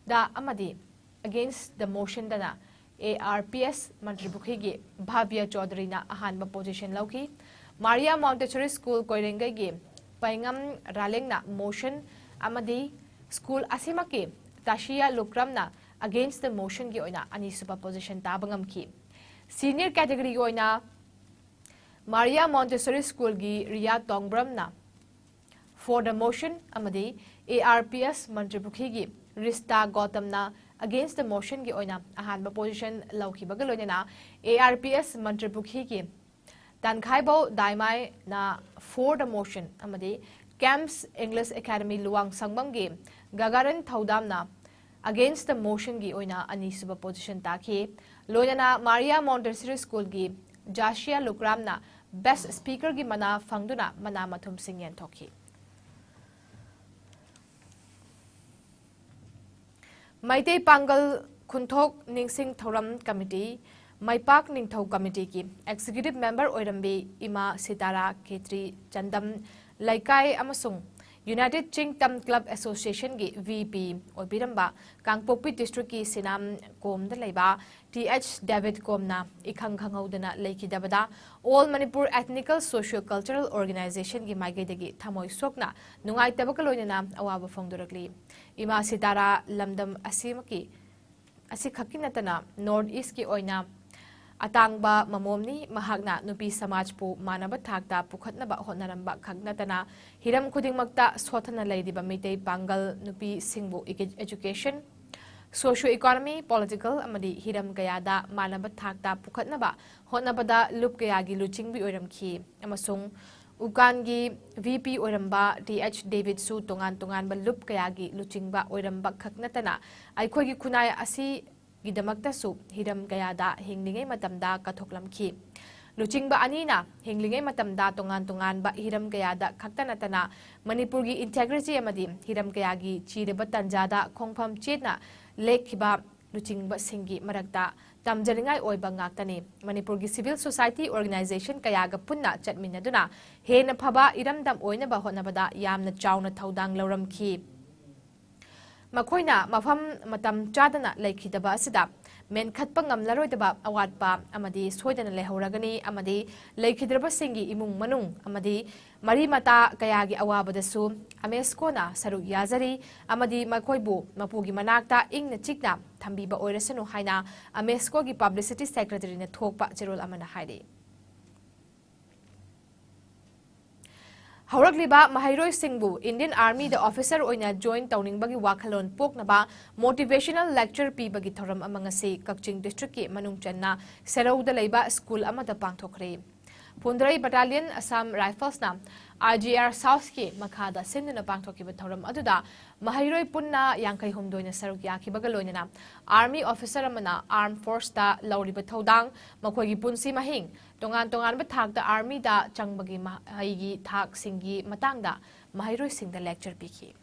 ꯗ ꯑꯃꯗꯤ Against the motion ꯗꯅ ARPS ꯃꯟꯇ꯭ꯔꯤꯄꯨꯈ꯭ꯔꯤꯒꯤ ꯚꯥꯕ꯭ꯌ ꯆꯧꯙꯔꯤꯅ ꯑꯍꯥꯟꯕ ꯄꯣꯖꯤꯁꯟ ꯂꯧꯈꯤ꯫ ꯃꯥꯔꯤꯌꯥ ꯃꯣꯟꯇꯦꯁꯣꯔꯤ ꯁ꯭ꯀꯨꯜ ꯀꯣꯏꯔꯦꯡꯒꯩꯒꯤ ꯄꯩꯉꯝ ꯔꯥꯂꯦꯡꯅ ꯃꯣꯁꯟ ꯑꯃꯗꯤ ꯁ꯭ꯀꯨꯜ ꯑꯁꯤꯃꯛꯀꯤ ꯇꯥꯁꯤꯌꯥ ꯂꯨꯀ꯭ꯔꯝꯅ Against the motion ꯒꯤ ꯑꯣꯏꯅ ꯑꯅꯤꯁꯨꯕ ꯄꯣꯖꯤꯁꯟ ꯇꯥꯕ ꯉꯝꯈꯤ꯫ ꯁꯤꯅꯤꯌꯔ ꯀꯦꯇꯦꯒꯣꯔꯤꯒꯤ ꯑꯣꯏꯅ ꯃꯥꯔꯤꯌꯥ ꯃꯣꯟꯇꯦꯁꯣꯔꯤ ꯁ꯭ꯀꯨꯜꯒꯤ ꯔꯤꯌꯥ ꯇꯣꯡꯕ꯭ꯔꯝꯅ For the motion ꯑꯃꯗꯤ ARPS ꯃꯟꯇ꯭ꯔꯤꯄꯨꯈ꯭ꯔꯤꯒꯤ ꯔꯤꯁꯇꯥ ꯒꯧꯇꯝꯅ Against the motion ꯒꯤ ꯑꯣꯏꯅ ꯑꯍꯥꯟꯕ ꯄꯣꯖꯤꯁꯟ ꯂꯧꯈꯤꯕꯒ ꯂꯣꯏꯅꯅ ARPS ꯃꯟꯇ꯭ꯔꯤꯄꯨꯈ꯭ꯔꯤꯒꯤ ꯇꯥꯟꯈꯥꯏꯕꯧ ꯗꯥꯏꯃꯥꯏꯅ For the motion ꯑꯃꯗꯤ ꯀꯦꯝꯁ ꯏꯪꯂꯤꯁ ꯑꯦꯀꯥꯗꯃꯤ ꯂꯨꯋꯥꯡ ꯁꯪꯕꯝꯒꯤ ꯒꯒꯥꯔꯟ ꯊꯧꯗꯥꯝꯅ Against the motion ꯒꯤ ꯑꯣꯏꯅ ꯑꯅꯤꯁꯨꯕ ꯄꯣꯖꯤꯁꯟ ꯇꯥꯈꯤ꯫ ꯂꯣꯏꯅꯅ ꯃꯥꯔꯤꯌꯥ ꯃꯣꯟꯇꯦꯁꯣꯔꯤ ꯁ꯭ꯀꯨꯜꯒꯤ ꯖꯥꯁꯤꯌꯥ ꯂꯨꯀ꯭ꯔꯥꯝꯅ Best Speaker ꯒꯤ ꯃꯅꯥ ꯐꯪꯗꯨꯅ ꯃꯅꯥ ꯃꯊꯨꯝꯁꯤꯡ ꯌꯦꯟꯊꯣꯛꯈꯤ꯫ ꯃꯩꯇꯩ ꯄꯥꯡꯒꯜ ꯈꯨꯟꯊꯣꯛ ꯅꯤꯡꯁꯤꯡ ꯊꯧꯔꯝ ꯀꯃꯤꯇꯤ, ꯃꯩꯄꯥꯛ ꯅꯤꯡꯊꯧ ꯀꯃꯤꯇꯤꯒꯤ ꯑꯦꯛꯖꯤꯀ꯭ꯌꯨꯇꯤꯚ ꯃꯦꯝꯕꯔ ꯑꯣꯏꯔꯝꯕꯤ ꯏꯃꯥ ꯁꯤꯇꯥꯔꯥ ꯈꯦꯇ꯭ꯔꯤ ꯆꯟꯗꯝ ꯂꯩꯀꯥꯏ ꯑꯃꯁꯨꯡ ꯌꯨꯅꯥꯏꯇꯦꯗ ꯆꯤꯡꯇꯝ ꯀ꯭ꯂꯕ ꯑꯦꯁꯣꯁꯤꯌꯦꯁꯟꯒꯤ ꯚꯤ ꯄꯤ ꯑꯣꯏꯕꯤꯔꯝꯕ ꯀꯥꯡꯄꯣꯛꯄꯤ ꯗꯤꯁꯇ꯭ꯔꯤꯛꯀꯤ ꯁꯤꯅꯥꯝ ꯀꯣꯝꯗ ꯂꯩꯕ ꯇꯤ ꯑꯩꯆ ꯗꯦꯕꯤꯗ ꯀꯣꯝꯅ ꯏꯈꯪ ꯈꯪꯍꯧꯗꯅ ꯂꯩꯈꯤꯗꯕꯗ All Manipur Ethnical Socio Cultural Organization ꯒꯤ ꯃꯥꯏꯀꯩꯗꯒꯤ ꯊꯃꯣꯏ ꯁꯣꯛꯅ ꯅꯨꯡꯉꯥꯏꯇꯕꯒ ꯂꯣꯏꯅꯅ ꯑꯋꯥꯕ ꯐꯣꯡꯗꯣꯔꯛꯂꯤ꯫ ꯏꯃꯥ ꯁꯤꯇꯥꯔꯥ ꯂꯝꯗꯝ ꯑꯁꯤꯃꯛꯀꯤ, ꯑꯁꯤꯈꯛꯀꯤ ꯅꯠꯇꯅ North East ꯀꯤ ꯑꯣꯏꯅ ꯑꯇꯥꯡꯕ ꯃꯃꯣꯝꯅꯤ꯫ ꯃꯍꯥꯛꯅ ꯅꯨꯄꯤ ꯁꯃꯥꯖꯄꯨ ꯃꯥꯟꯅꯕ ꯊꯥꯛꯇ ꯄꯨꯈꯠꯅꯕ ꯍꯣꯠꯅꯔꯝꯕ ꯈꯛ ꯅꯠꯇꯅ ꯍꯤꯔꯝ ꯈꯨꯗꯤꯡꯃꯛꯇ ꯁꯣꯠꯊꯅ ꯂꯩꯔꯤꯕ ꯃꯤꯇꯩ ꯄꯥꯡꯒꯜ ꯅꯨꯄꯤꯁꯤꯡꯕꯨ ꯏꯀꯦ-, education, socio economy, political ꯑꯃꯗꯤ ꯍꯤꯔꯝ ꯀꯌꯥꯗ ꯃꯥꯟꯅꯕ ꯊꯥꯛꯇ ꯄꯨꯈꯠꯅꯕ ꯍꯣꯠꯅꯕꯗ ꯂꯨꯞ ꯀꯌꯥꯒꯤ ꯂꯨꯆꯤꯡꯕꯤ ꯑꯣꯏꯔꯝꯈꯤ ꯑꯃꯁꯨꯡ ꯎꯀꯥꯟꯒꯤ ꯚꯤ ꯄꯤ ꯑꯣꯏꯔꯝꯕ ꯇꯤ ꯑꯩꯆ ꯗꯦꯕꯤꯗꯁꯨ ꯇꯣꯉꯥꯟ ꯇꯣꯉꯥꯟꯕ ꯂꯨꯞ ꯀꯌꯥꯒꯤ ꯂꯨꯆꯤꯡꯕ ꯑꯣꯏꯔꯝꯕ ꯈꯛ ꯅꯠꯇꯅ ꯑꯩꯈꯣꯏꯒꯤ ꯈꯨꯟꯅꯥꯏ ꯑꯁꯤꯒꯤꯗꯃꯛꯇꯁꯨ ꯍꯤꯔꯝ ꯀꯌꯥꯗ ꯍꯤꯡꯂꯤꯉꯩ ꯃꯇꯝꯗ ꯀꯠꯊꯣꯛꯂꯝꯈꯤ꯫ ꯂꯨꯆꯤꯡꯕ ꯑꯅꯤꯅ ꯍꯤꯡꯂꯤꯉꯩ ꯃꯇꯝꯗ ꯇꯣꯉꯥꯟ ꯇꯣꯉꯥꯟꯕ ꯍꯤꯔꯝ ꯀꯌꯥꯗ ꯈꯛꯇ ꯅꯠꯇꯅ ꯃꯅꯤꯄꯨꯔꯒꯤ integrity ꯑꯃꯗꯤ ꯍꯤꯔꯝ ꯀꯌꯥꯒꯤ ꯆꯤꯔꯕ ꯇꯥꯟꯖꯥꯗ ꯈꯣꯡꯐꯝ ꯆꯦꯠꯅ ꯂꯦꯞꯈꯤꯕ ꯂꯨꯆꯤꯡꯕꯁꯤꯡꯒꯤ ꯃꯔꯛꯇ ꯇꯝꯖꯅꯤꯡꯉꯥꯏ ꯑꯣꯏꯕ ꯉꯥꯛꯇꯅꯤ꯫ ꯃꯅꯤꯄꯨꯔꯒꯤ civil society organization ꯀꯌꯥꯒ ꯄꯨꯟꯅ ꯆꯠꯃꯤꯟꯅꯗꯨꯅ ꯍꯦꯟꯅ ꯐꯕ ꯏꯔꯝꯗꯝ ꯑꯣꯏꯅꯕ ꯍꯣꯠꯅꯕꯗ ꯌꯥꯝꯅ ꯆꯥꯎꯅ ꯊꯧꯗꯥꯡ ꯂꯧꯔꯝꯈꯤ꯫ ꯃꯈꯣꯏꯅ ꯃꯐꯝ ꯃꯇꯝ ꯆꯥꯗꯅ ꯂꯩꯈꯤꯗꯕ ꯑꯁꯤꯗ ꯃꯦꯟꯈꯠꯄ ꯉꯝꯂꯔꯣꯏꯗꯕ ꯑꯋꯥꯠꯄ ꯑꯃꯗꯤ ꯁꯣꯏꯗꯅ ꯂꯩꯍꯧꯔꯒꯅꯤ ꯑꯃꯗꯤ ꯂꯩꯈꯤꯗ꯭ꯔꯕꯁꯤꯡꯒꯤ ꯏꯃꯨꯡ ꯃꯅꯨꯡ ꯑꯃꯗꯤ ꯃꯔꯤ ꯃꯇꯥ ꯀꯌꯥꯒꯤ ꯑꯋꯥꯕꯗꯁꯨ UNESCOꯅ ꯁꯔꯨꯛ ꯌꯥꯖꯔꯤ ꯑꯃꯗꯤ ꯃꯈꯣꯏꯕꯨ ꯃꯄꯨꯒꯤ ꯃꯅꯥꯛꯇ ꯏꯪꯅ ꯆꯤꯛꯅ ꯊꯝꯕꯤꯕ ꯑꯣꯏꯔꯁꯅꯨ ꯍꯥꯏꯅ UNESCOꯒꯤ publicity secretaryꯅ ꯊꯣꯛꯄ ꯆꯦꯔꯣꯜ ꯑꯃꯅ ꯍꯥꯏꯔꯤ꯫ ꯍꯧꯔꯛꯂꯤꯕ ꯃꯍꯩꯔꯣꯏꯁꯤꯡꯕꯨ Indian Armyꯗ officer ꯑꯣꯏꯅ join ꯇꯧꯅꯤꯡꯕꯒꯤ ꯋꯥꯈꯜꯂꯣꯟ ꯄꯣꯛꯅꯕ motivational lecture ꯄꯤꯕꯒꯤ ꯊꯧꯔꯝ ꯑꯃ ꯉꯁꯤ ꯀꯛꯆꯤꯡ districtꯀꯤ ꯃꯅꯨꯡ ꯆꯟꯅ ꯁꯦꯔꯧꯗ ꯂꯩꯕ school ꯑꯃꯗ ꯄꯥꯡꯊꯣꯛꯈ꯭ꯔꯦ꯫ ꯐꯨꯟꯗ꯭ꯔꯩ Battalion Assam Riflesꯅ IGR Southꯀꯤ ꯃꯈꯥꯗ ꯁꯤꯟꯗꯨꯅ ꯄꯥꯡꯊꯣꯛꯈꯤꯕ ꯊꯧꯔꯝ ꯑꯗꯨꯗ ꯃꯍꯩꯔꯣꯏ ꯄꯨꯟꯅ ꯌꯥꯡꯈꯩ ꯍꯨꯝꯗꯣꯏꯅ ꯁꯔꯨꯛ ꯌꯥꯈꯤꯕꯒ ꯂꯣꯏꯅꯅ Army officer ꯑꯃꯅ Armed Forceꯇ ꯂꯧꯔꯤꯕ ꯊꯧꯗꯥꯡ, ꯃꯈꯣꯏꯒꯤ ꯄꯨꯟꯁꯤ ꯃꯍꯤꯡ, ꯇꯣꯉꯥꯟ ꯇꯣꯉꯥꯟꯕ ꯊꯥꯛꯇ Armyꯗ ꯆꯪꯕꯒꯤ ꯃꯍꯩꯒꯤ ꯊꯥꯛꯁꯤꯡꯒꯤ ꯃꯇꯥꯡꯗ ꯃꯍꯩꯔꯣꯏꯁꯤꯡꯗ lecture ꯄꯤꯈꯤ꯫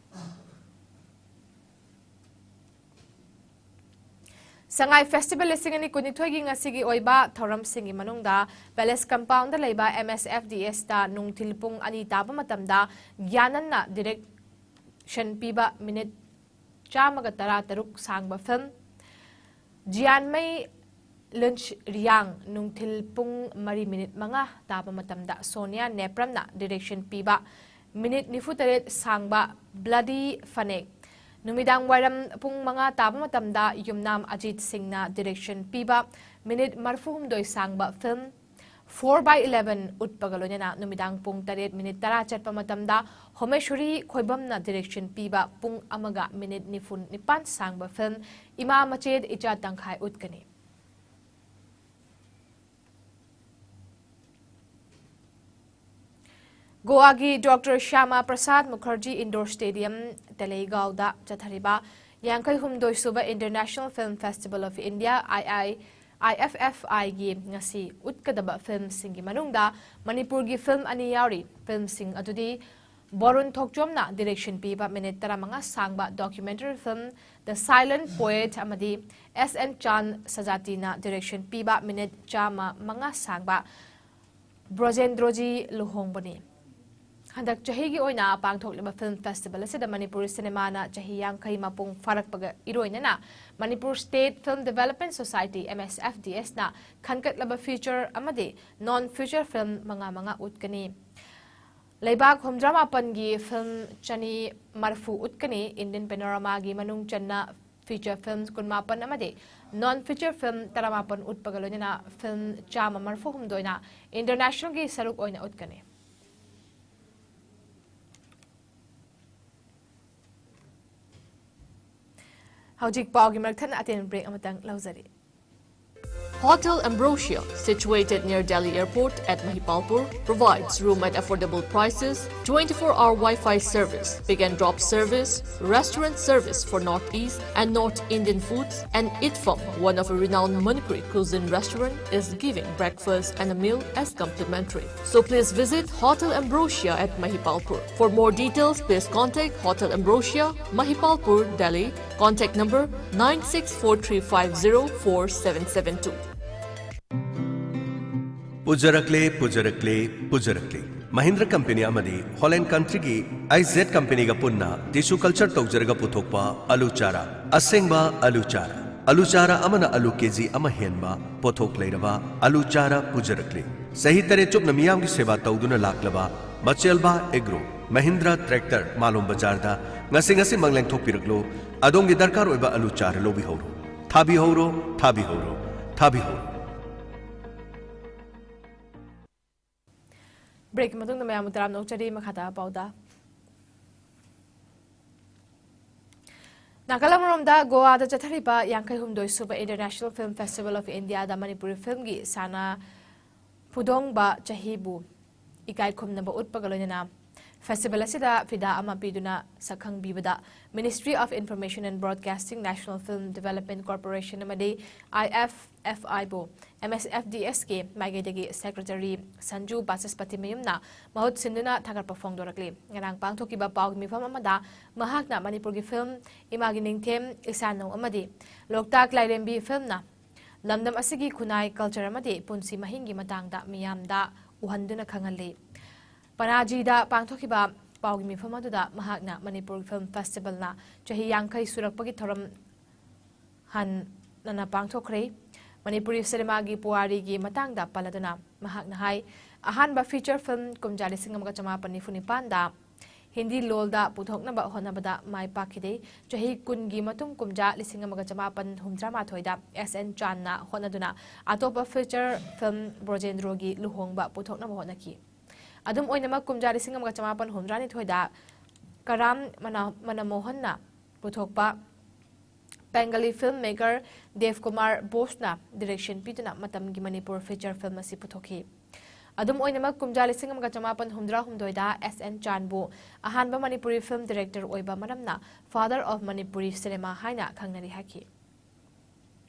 ꯁꯉꯥꯏ Festival ꯂꯤꯁꯤꯡ ꯑꯅꯤ ꯀꯨꯟꯅꯤꯊꯣꯏꯒꯤ ꯉꯁꯤꯒꯤ ꯑꯣꯏꯕ ꯊꯧꯔꯝꯁꯤꯡꯒꯤ ꯃꯅꯨꯡꯗ Palace Compoundꯗ ꯂꯩꯕ MSFDSꯇ ꯅꯨꯡꯊꯤꯜ ꯄꯨꯡ ꯑꯅꯤ ꯇꯥꯕ ꯃꯇꯝꯗ ꯒ꯭ꯌꯥꯅꯟꯅ direction ꯄꯤꯕ minute ꯆꯥꯝꯃꯒ ꯇꯔꯥꯇꯔꯨꯛ ꯁꯥꯡꯕ film, ꯖꯤꯌꯥꯟꯃꯩ ꯂꯨꯟꯁ ꯔꯤꯌꯥꯡ ꯅꯨꯡꯊꯤꯜ ꯄꯨꯡ ꯃꯔꯤ minute ꯃꯉꯥ ꯇꯥꯕ ꯃꯇꯝꯗ ꯁꯣꯅꯤꯌꯥ ꯅꯦꯄ꯭ꯔꯝꯅ direction ꯄꯤꯕ minute ꯅꯤꯐꯨꯇꯔꯦꯠ ꯁꯥꯡꯕ Bloody ꯐꯅꯦꯛ, ꯅꯨꯃꯤꯗꯥꯡ ꯋꯥꯏꯔꯝ ꯄꯨꯡ ꯃꯉꯥ ꯇꯥꯕ ꯃꯇꯝꯗ ꯌꯨꯝꯅꯥꯝ ꯑꯖꯤꯠ ꯁꯤꯡꯅ direction ꯄꯤꯕ minute ꯃꯔꯤꯐꯨꯍꯨꯝꯗꯣꯏ ꯁꯥꯡꯕ film Four by Eleven ꯎꯠꯄꯒ ꯂꯣꯏꯅꯅ ꯅꯨꯃꯤꯗꯥꯡ ꯄꯨꯡ ꯇꯔꯦꯠ minute ꯇꯔꯥ ꯆꯠꯄ ꯃꯇꯝꯗ ꯍꯣꯃꯦꯁꯣꯔꯤ ꯈꯣꯏꯕꯝꯅ direction ꯄꯤꯕ ꯄꯨꯡ ꯑꯃꯒ minute ꯅꯤꯐꯨ ꯅꯤꯄꯥꯟ ꯁꯥꯡꯕ film ꯏꯃꯥ ꯃꯆꯦꯠ ꯏꯆꯥ ꯇꯪꯈꯥꯏ ꯎꯠꯀꯅꯤ꯫ ꯒꯣꯋꯥꯒꯤ Doctor Shyama Prasad Mukherjee Indoor Stadium, ꯇꯦꯂꯩꯒꯥꯎꯗ ꯆꯠꯊꯔꯤꯕ ꯌꯥꯡꯈꯩ ꯍꯨꯝꯗꯣꯏ ꯁꯨꯕ International Film Festival of India, I I I F F I ꯒꯤ ꯉꯁꯤ ꯎꯠꯀꯗꯕ ꯐꯤꯜꯝꯁꯤꯡꯒꯤ ꯃꯅꯨꯡꯗ ꯃꯅꯤꯄꯨꯔꯒꯤ ꯐꯤꯜꯝ ꯑꯅꯤ ꯌꯥꯎꯔꯤ꯫ ꯐꯤꯜꯝꯁꯤꯡ ꯑꯗꯨꯗꯤ ꯕꯣꯔꯨꯟ ꯊꯣꯛꯆꯣꯝꯅ ꯗꯤꯔꯦꯛꯁꯟ ꯄꯤꯕ ꯃꯤꯅꯤꯠ ꯇꯔꯥꯃꯉꯥ ꯁꯥꯡꯕ documentary film The Silent Poet ꯑꯃꯗꯤ ꯑꯦꯁ ꯑꯦꯟ ꯆꯥꯟ ꯁꯖꯥꯇꯤꯅ ꯗꯤꯔꯦꯛꯁꯟ ꯄꯤꯕ ꯃꯤꯅꯤꯠ ꯆꯥꯝꯃ ꯃꯉꯥ ꯁꯥꯡꯕ ꯕ꯭ꯔꯣꯖꯦꯟꯗ꯭ꯔꯣꯖꯤ ꯂꯨꯍꯣꯡꯕꯅꯤ꯫ ꯍꯟꯗꯛ ꯆꯍꯤꯒꯤ ꯑꯣꯏꯅ ꯄꯥꯡꯊꯣꯛꯂꯤꯕ ꯐꯤꯜꯝ ꯐꯦꯁꯇꯤꯚꯦꯜ ꯑꯁꯤꯗ ꯃꯅꯤꯄꯨꯔꯤ ꯁꯤꯅꯦꯃꯥꯅ ꯆꯍꯤ ꯌꯥꯡꯈꯩ ꯃꯄꯨꯡ ꯐꯥꯔꯛꯄꯒ ꯏꯔꯣꯏꯅꯅ Manipur state film development society, M S F D S, ꯅ ꯈꯟꯒꯠꯂꯕ ꯐꯤꯆꯔ ꯑꯃꯗꯤ ꯅꯣꯟ ꯐꯤꯆꯔ ꯐꯤꯜꯝ ꯃꯉꯥ ꯃꯉꯥ ꯎꯠꯀꯅꯤ꯫ ꯂꯩꯕꯥꯛ ꯍꯨꯝꯗ꯭ꯔꯥ ꯃꯥꯄꯟꯒꯤ ꯐꯤꯜꯝ ꯆꯅꯤ ꯃꯔꯐꯨ ꯎꯠꯀꯅꯤ꯫ ꯏꯟꯗꯤꯌꯟ ꯄꯦꯅꯣꯔꯥꯃꯥꯒꯤ ꯃꯅꯨꯡ ꯆꯟꯅ ꯐꯤꯆꯔ ꯐꯤꯜꯝ ꯀꯨꯟꯃꯥꯄꯟ ꯑꯃꯗꯤ ꯅꯣꯟ ꯐꯤꯆꯔ ꯐꯤꯜꯝ ꯇꯔꯥꯃꯥꯄꯟ ꯎꯠꯄꯒ ꯂꯣꯏꯅꯅ ꯐꯤꯜꯝ ꯆꯥꯝꯃ ꯃꯔꯐꯨ ꯍꯨꯝꯗꯣꯏꯅ ꯏꯟꯇꯔꯅꯦꯁꯅꯦꯜꯒꯤ ꯁꯔꯨꯛ ꯑꯣꯏꯅ ꯎꯠꯀꯅꯤ꯫ ꯍꯧꯖꯤꯛ ꯄꯥꯎꯒꯤ ꯃꯔꯛ ꯊꯠꯅ ꯑꯇꯦꯟꯕ ꯕ꯭ꯔꯦꯛ ꯑꯃꯇꯪ ꯂꯧꯖꯔꯤ꯫ Hotel Ambrosia, situated near Delhi Airport at Mahipalpur, provides room at affordable prices, twenty-four hour Wi-Fi service, pick and drop service, restaurant service for Northeast and North Indian foods, and Itfam, one of a renowned Manipuri cuisine restaurant, is giving breakfast and a meal as complimentary. So please visit Hotel Ambrosia at Mahipalpur. For more details, please contact Hotel Ambrosia, Mahipalpur, Delhi. Contact number nine six four three five zero four seven seven two. ꯄꯨꯖꯔꯛꯂꯦ, ꯄꯨꯖꯔꯛꯂꯦ, ꯄꯨꯖꯔꯛꯂꯦ꯫ Mahindra company ꯑꯃꯗꯤ ꯍꯣꯂꯦꯟ ꯀꯟꯇ꯭ꯔꯤꯒꯤ ꯑꯥꯏ Z ꯀꯝꯄꯦꯅꯤꯒ ꯄꯨꯟꯅ tissue culture ꯇꯧꯖꯔꯒ ꯄꯨꯊꯣꯛꯄ ꯑꯂꯨ ꯆꯥꯔꯥ, ꯑꯁꯦꯡꯕ ꯑꯂꯨ ꯆꯥꯔꯥ꯫ ꯑꯂꯨ ꯆꯥꯔꯥ ꯑꯃꯅ ꯑꯂꯨ ꯀꯦꯖꯤ ꯑꯃ ꯍꯦꯟꯕ ꯄꯣꯠꯊꯣꯛ ꯂꯩꯔꯕ ꯑꯂꯨ ꯆꯥꯔꯥ ꯄꯨꯖꯔꯛꯂꯦ꯫ ꯆꯍꯤ ꯇꯔꯦꯠ ꯆꯨꯞꯅ ꯃꯤꯌꯥꯝꯒꯤ ꯁꯦꯕꯥ ꯇꯧꯗꯨꯅ ꯂꯥꯛꯂꯕ ꯃꯆꯦꯜꯕꯥ ꯑꯦꯒ꯭ꯔꯣ, ꯃꯍꯤꯟꯗ꯭ꯔ ꯇ꯭ꯔꯦꯛꯇꯔ, ꯃꯥꯂꯣꯝ ꯕꯖꯥꯔꯗ ꯉꯁꯤ ꯉꯁꯤꯃꯛ ꯂꯦꯡꯊꯣꯛꯄꯤꯔꯛꯂꯣ꯫ ꯑꯗꯣꯝꯒꯤ ꯗꯔꯀꯥꯔ ꯑꯣꯏꯕ ꯑꯂꯨ ꯆꯥꯔꯥ ꯂꯧꯕꯤꯍꯧꯔꯣ꯫ ꯊꯥꯕꯤꯍꯧꯔꯣ, ꯊꯥꯕꯤꯍꯧꯔꯣ, ꯊꯥꯕꯤꯍꯧꯔꯣ꯫ ꯕ꯭ꯔꯦꯛꯀꯤ ꯃꯇꯨꯡꯗ ꯃꯌꯥꯝꯕꯨ ꯇꯔꯥꯝꯅ ꯑꯣꯛꯆꯔꯤ꯫ ꯃꯈꯥ ꯇꯥꯕ ꯄꯥꯎꯗ꯫ ꯅꯥꯀꯜ ꯑꯃꯔꯣꯝꯗ ꯒꯣꯋꯥꯗ ꯆꯠꯊꯔꯤꯕ ꯌꯥꯡꯈꯩ ꯍꯨꯝꯗꯣꯏ ꯁꯨꯕ International Film Festival of India ꯗ ꯃꯅꯤꯄꯨꯔꯤ ꯐꯤꯜꯝꯒꯤ ꯁꯥꯟꯅ ꯐꯨꯗꯣꯡꯕ ꯆꯍꯤꯕꯨ ꯏꯀꯥꯏ ꯈꯨꯝꯅꯕ ꯎꯠꯄꯒ ꯂꯣꯏꯅꯅ Festival ꯑꯁꯤꯗ ꯐꯤꯗꯥ ꯑꯃ ꯄꯤꯗꯨꯅ ꯁꯛꯈꯪꯕꯤꯕꯗ Ministry of Information and Broadcasting, National Film Development Corporation ꯑꯃꯗꯤ I F F I ꯕꯨ M S F D S ꯀꯤ ꯃꯥꯏꯀꯩꯗꯒꯤ Secretary ꯁꯟꯖꯨ ꯕꯥꯆꯁꯄꯇꯤ ꯃꯌꯨꯝꯅ ꯃꯍꯨꯠ ꯁꯤꯟꯗꯨꯅ ꯊꯥꯒꯠꯄ ꯐꯣꯡꯗꯣꯔꯛꯂꯤ꯫ ꯉꯔꯥꯡ ꯄꯥꯡꯊꯣꯛꯈꯤꯕ ꯄꯥꯎꯒꯤ ꯃꯤꯐꯝ ꯑꯃꯗ ꯃꯍꯥꯛꯅ ꯃꯅꯤꯄꯨꯔꯒꯤ film ꯏꯃꯥꯒꯤ ꯅꯤꯡꯊꯦꯝ, ꯏꯁꯥꯅꯧ ꯑꯃꯗꯤ ꯂꯣꯛꯇꯥꯛ ꯂꯥꯏꯔꯦꯝꯕꯤ filmꯅ ꯂꯝꯗꯝ ꯑꯁꯤꯒꯤ ꯈꯨꯟꯅꯥꯏ, culture ꯑꯃꯗꯤ ꯄꯨꯟꯁꯤ ꯃꯍꯤꯡꯒꯤ ꯃꯇꯥꯡꯗ ꯃꯤꯌꯥꯝꯗ ꯎꯍꯟꯗꯨꯅ ꯈꯪꯍꯜꯂꯤ꯫ ꯄꯅꯥꯖꯤꯗ ꯄꯥꯡꯊꯣꯛꯈꯤꯕ ꯄꯥꯎꯒꯤ ꯃꯤꯐꯝ ꯑꯗꯨꯗ ꯃꯍꯥꯛꯅ ꯃꯅꯤꯄꯨꯔ Film Festivalꯅ ꯆꯍꯤ ꯌꯥꯡꯈꯩ ꯁꯨꯔꯛꯄꯒꯤ ꯊꯧꯔꯝ ꯍꯟꯅꯅ ꯄꯥꯡꯊꯣꯛꯈ꯭ꯔꯦ꯫ ꯃꯅꯤꯄꯨꯔꯤ ꯁꯤꯅꯦꯃꯥꯒꯤ ꯄꯨꯋꯥꯔꯤꯒꯤ ꯃꯇꯥꯡꯗ ꯄꯜꯂꯗꯨꯅ ꯃꯍꯥꯛꯅ ꯍꯥꯏ, ꯑꯍꯥꯟꯕ feature film ꯀꯨꯝꯖꯥ ꯂꯤꯁꯤꯡ ꯑꯃꯒ ꯆꯃꯥꯄꯟ ꯅꯤꯐꯨ ꯅꯤꯄꯥꯟꯗ ꯍꯤꯟꯗꯤ ꯂꯣꯜꯗ ꯄꯨꯊꯣꯛꯅꯕ ꯍꯣꯠꯅꯕꯗ ꯃꯥꯏ ꯄꯥꯛꯈꯤꯗꯦ꯫ ꯆꯍꯤ ꯀꯨꯟꯒꯤ ꯃꯇꯨꯡ ꯀꯨꯝꯖꯥ ꯂꯤꯁꯤꯡ ꯑꯃꯒ ꯆꯃꯥꯄꯟ ꯍꯨꯝꯗ꯭ꯔꯥ ꯃꯥꯊꯣꯏꯗ S N Chandꯅ ꯍꯣꯠꯅꯗꯨꯅ ꯑꯇꯣꯞꯄ feature film ꯕ꯭ꯔꯣꯖꯦꯟꯗ꯭ꯔꯣꯒꯤ ꯂꯨꯍꯣꯡꯕ ꯄꯨꯊꯣꯛꯅꯕ ꯍꯣꯠꯅꯈꯤ꯫ ꯑꯗꯨꯝ ꯑꯣꯏꯅꯃꯛ, ꯀꯨꯝꯖꯥ ꯂꯤꯁꯤꯡ ꯑꯃꯒ ꯆꯃꯥꯄꯟ ꯍꯨꯝꯗ꯭ꯔꯥ ꯅꯤꯊꯣꯏꯗ ꯀꯔꯥꯝ ꯃꯅꯥ-, ꯃꯅꯃꯣꯍꯟꯅ ꯄꯨꯊꯣꯛꯄ Bengali filmmaker ꯗꯦꯕ ꯀꯨꯃꯥꯔ ꯕꯣꯁꯅ direction ꯄꯤꯗꯨꯅ ꯃꯇꯝꯒꯤ ꯃꯅꯤꯄꯨꯔ feature film ꯑꯁꯤ ꯄꯨꯊꯣꯛꯈꯤ꯫ ꯑꯗꯨꯝ ꯑꯣꯏꯅꯃꯛ, ꯀꯨꯝꯖꯥ ꯂꯤꯁꯤꯡ ꯑꯃꯒ ꯆꯃꯥꯄꯟ ꯍꯨꯝꯗ꯭ꯔꯥ ꯍꯨꯝꯗꯣꯏꯗ S N Chandꯕꯨ ꯑꯍꯥꯟꯕ ꯃꯅꯤꯄꯨꯔꯤ film director ꯑꯣꯏꯕ ꯃꯔꯝꯅ Father of Manipuri Cinema ꯍꯥꯏꯅ ꯈꯪꯅꯔꯤ ꯍꯥꯏꯈꯤ꯫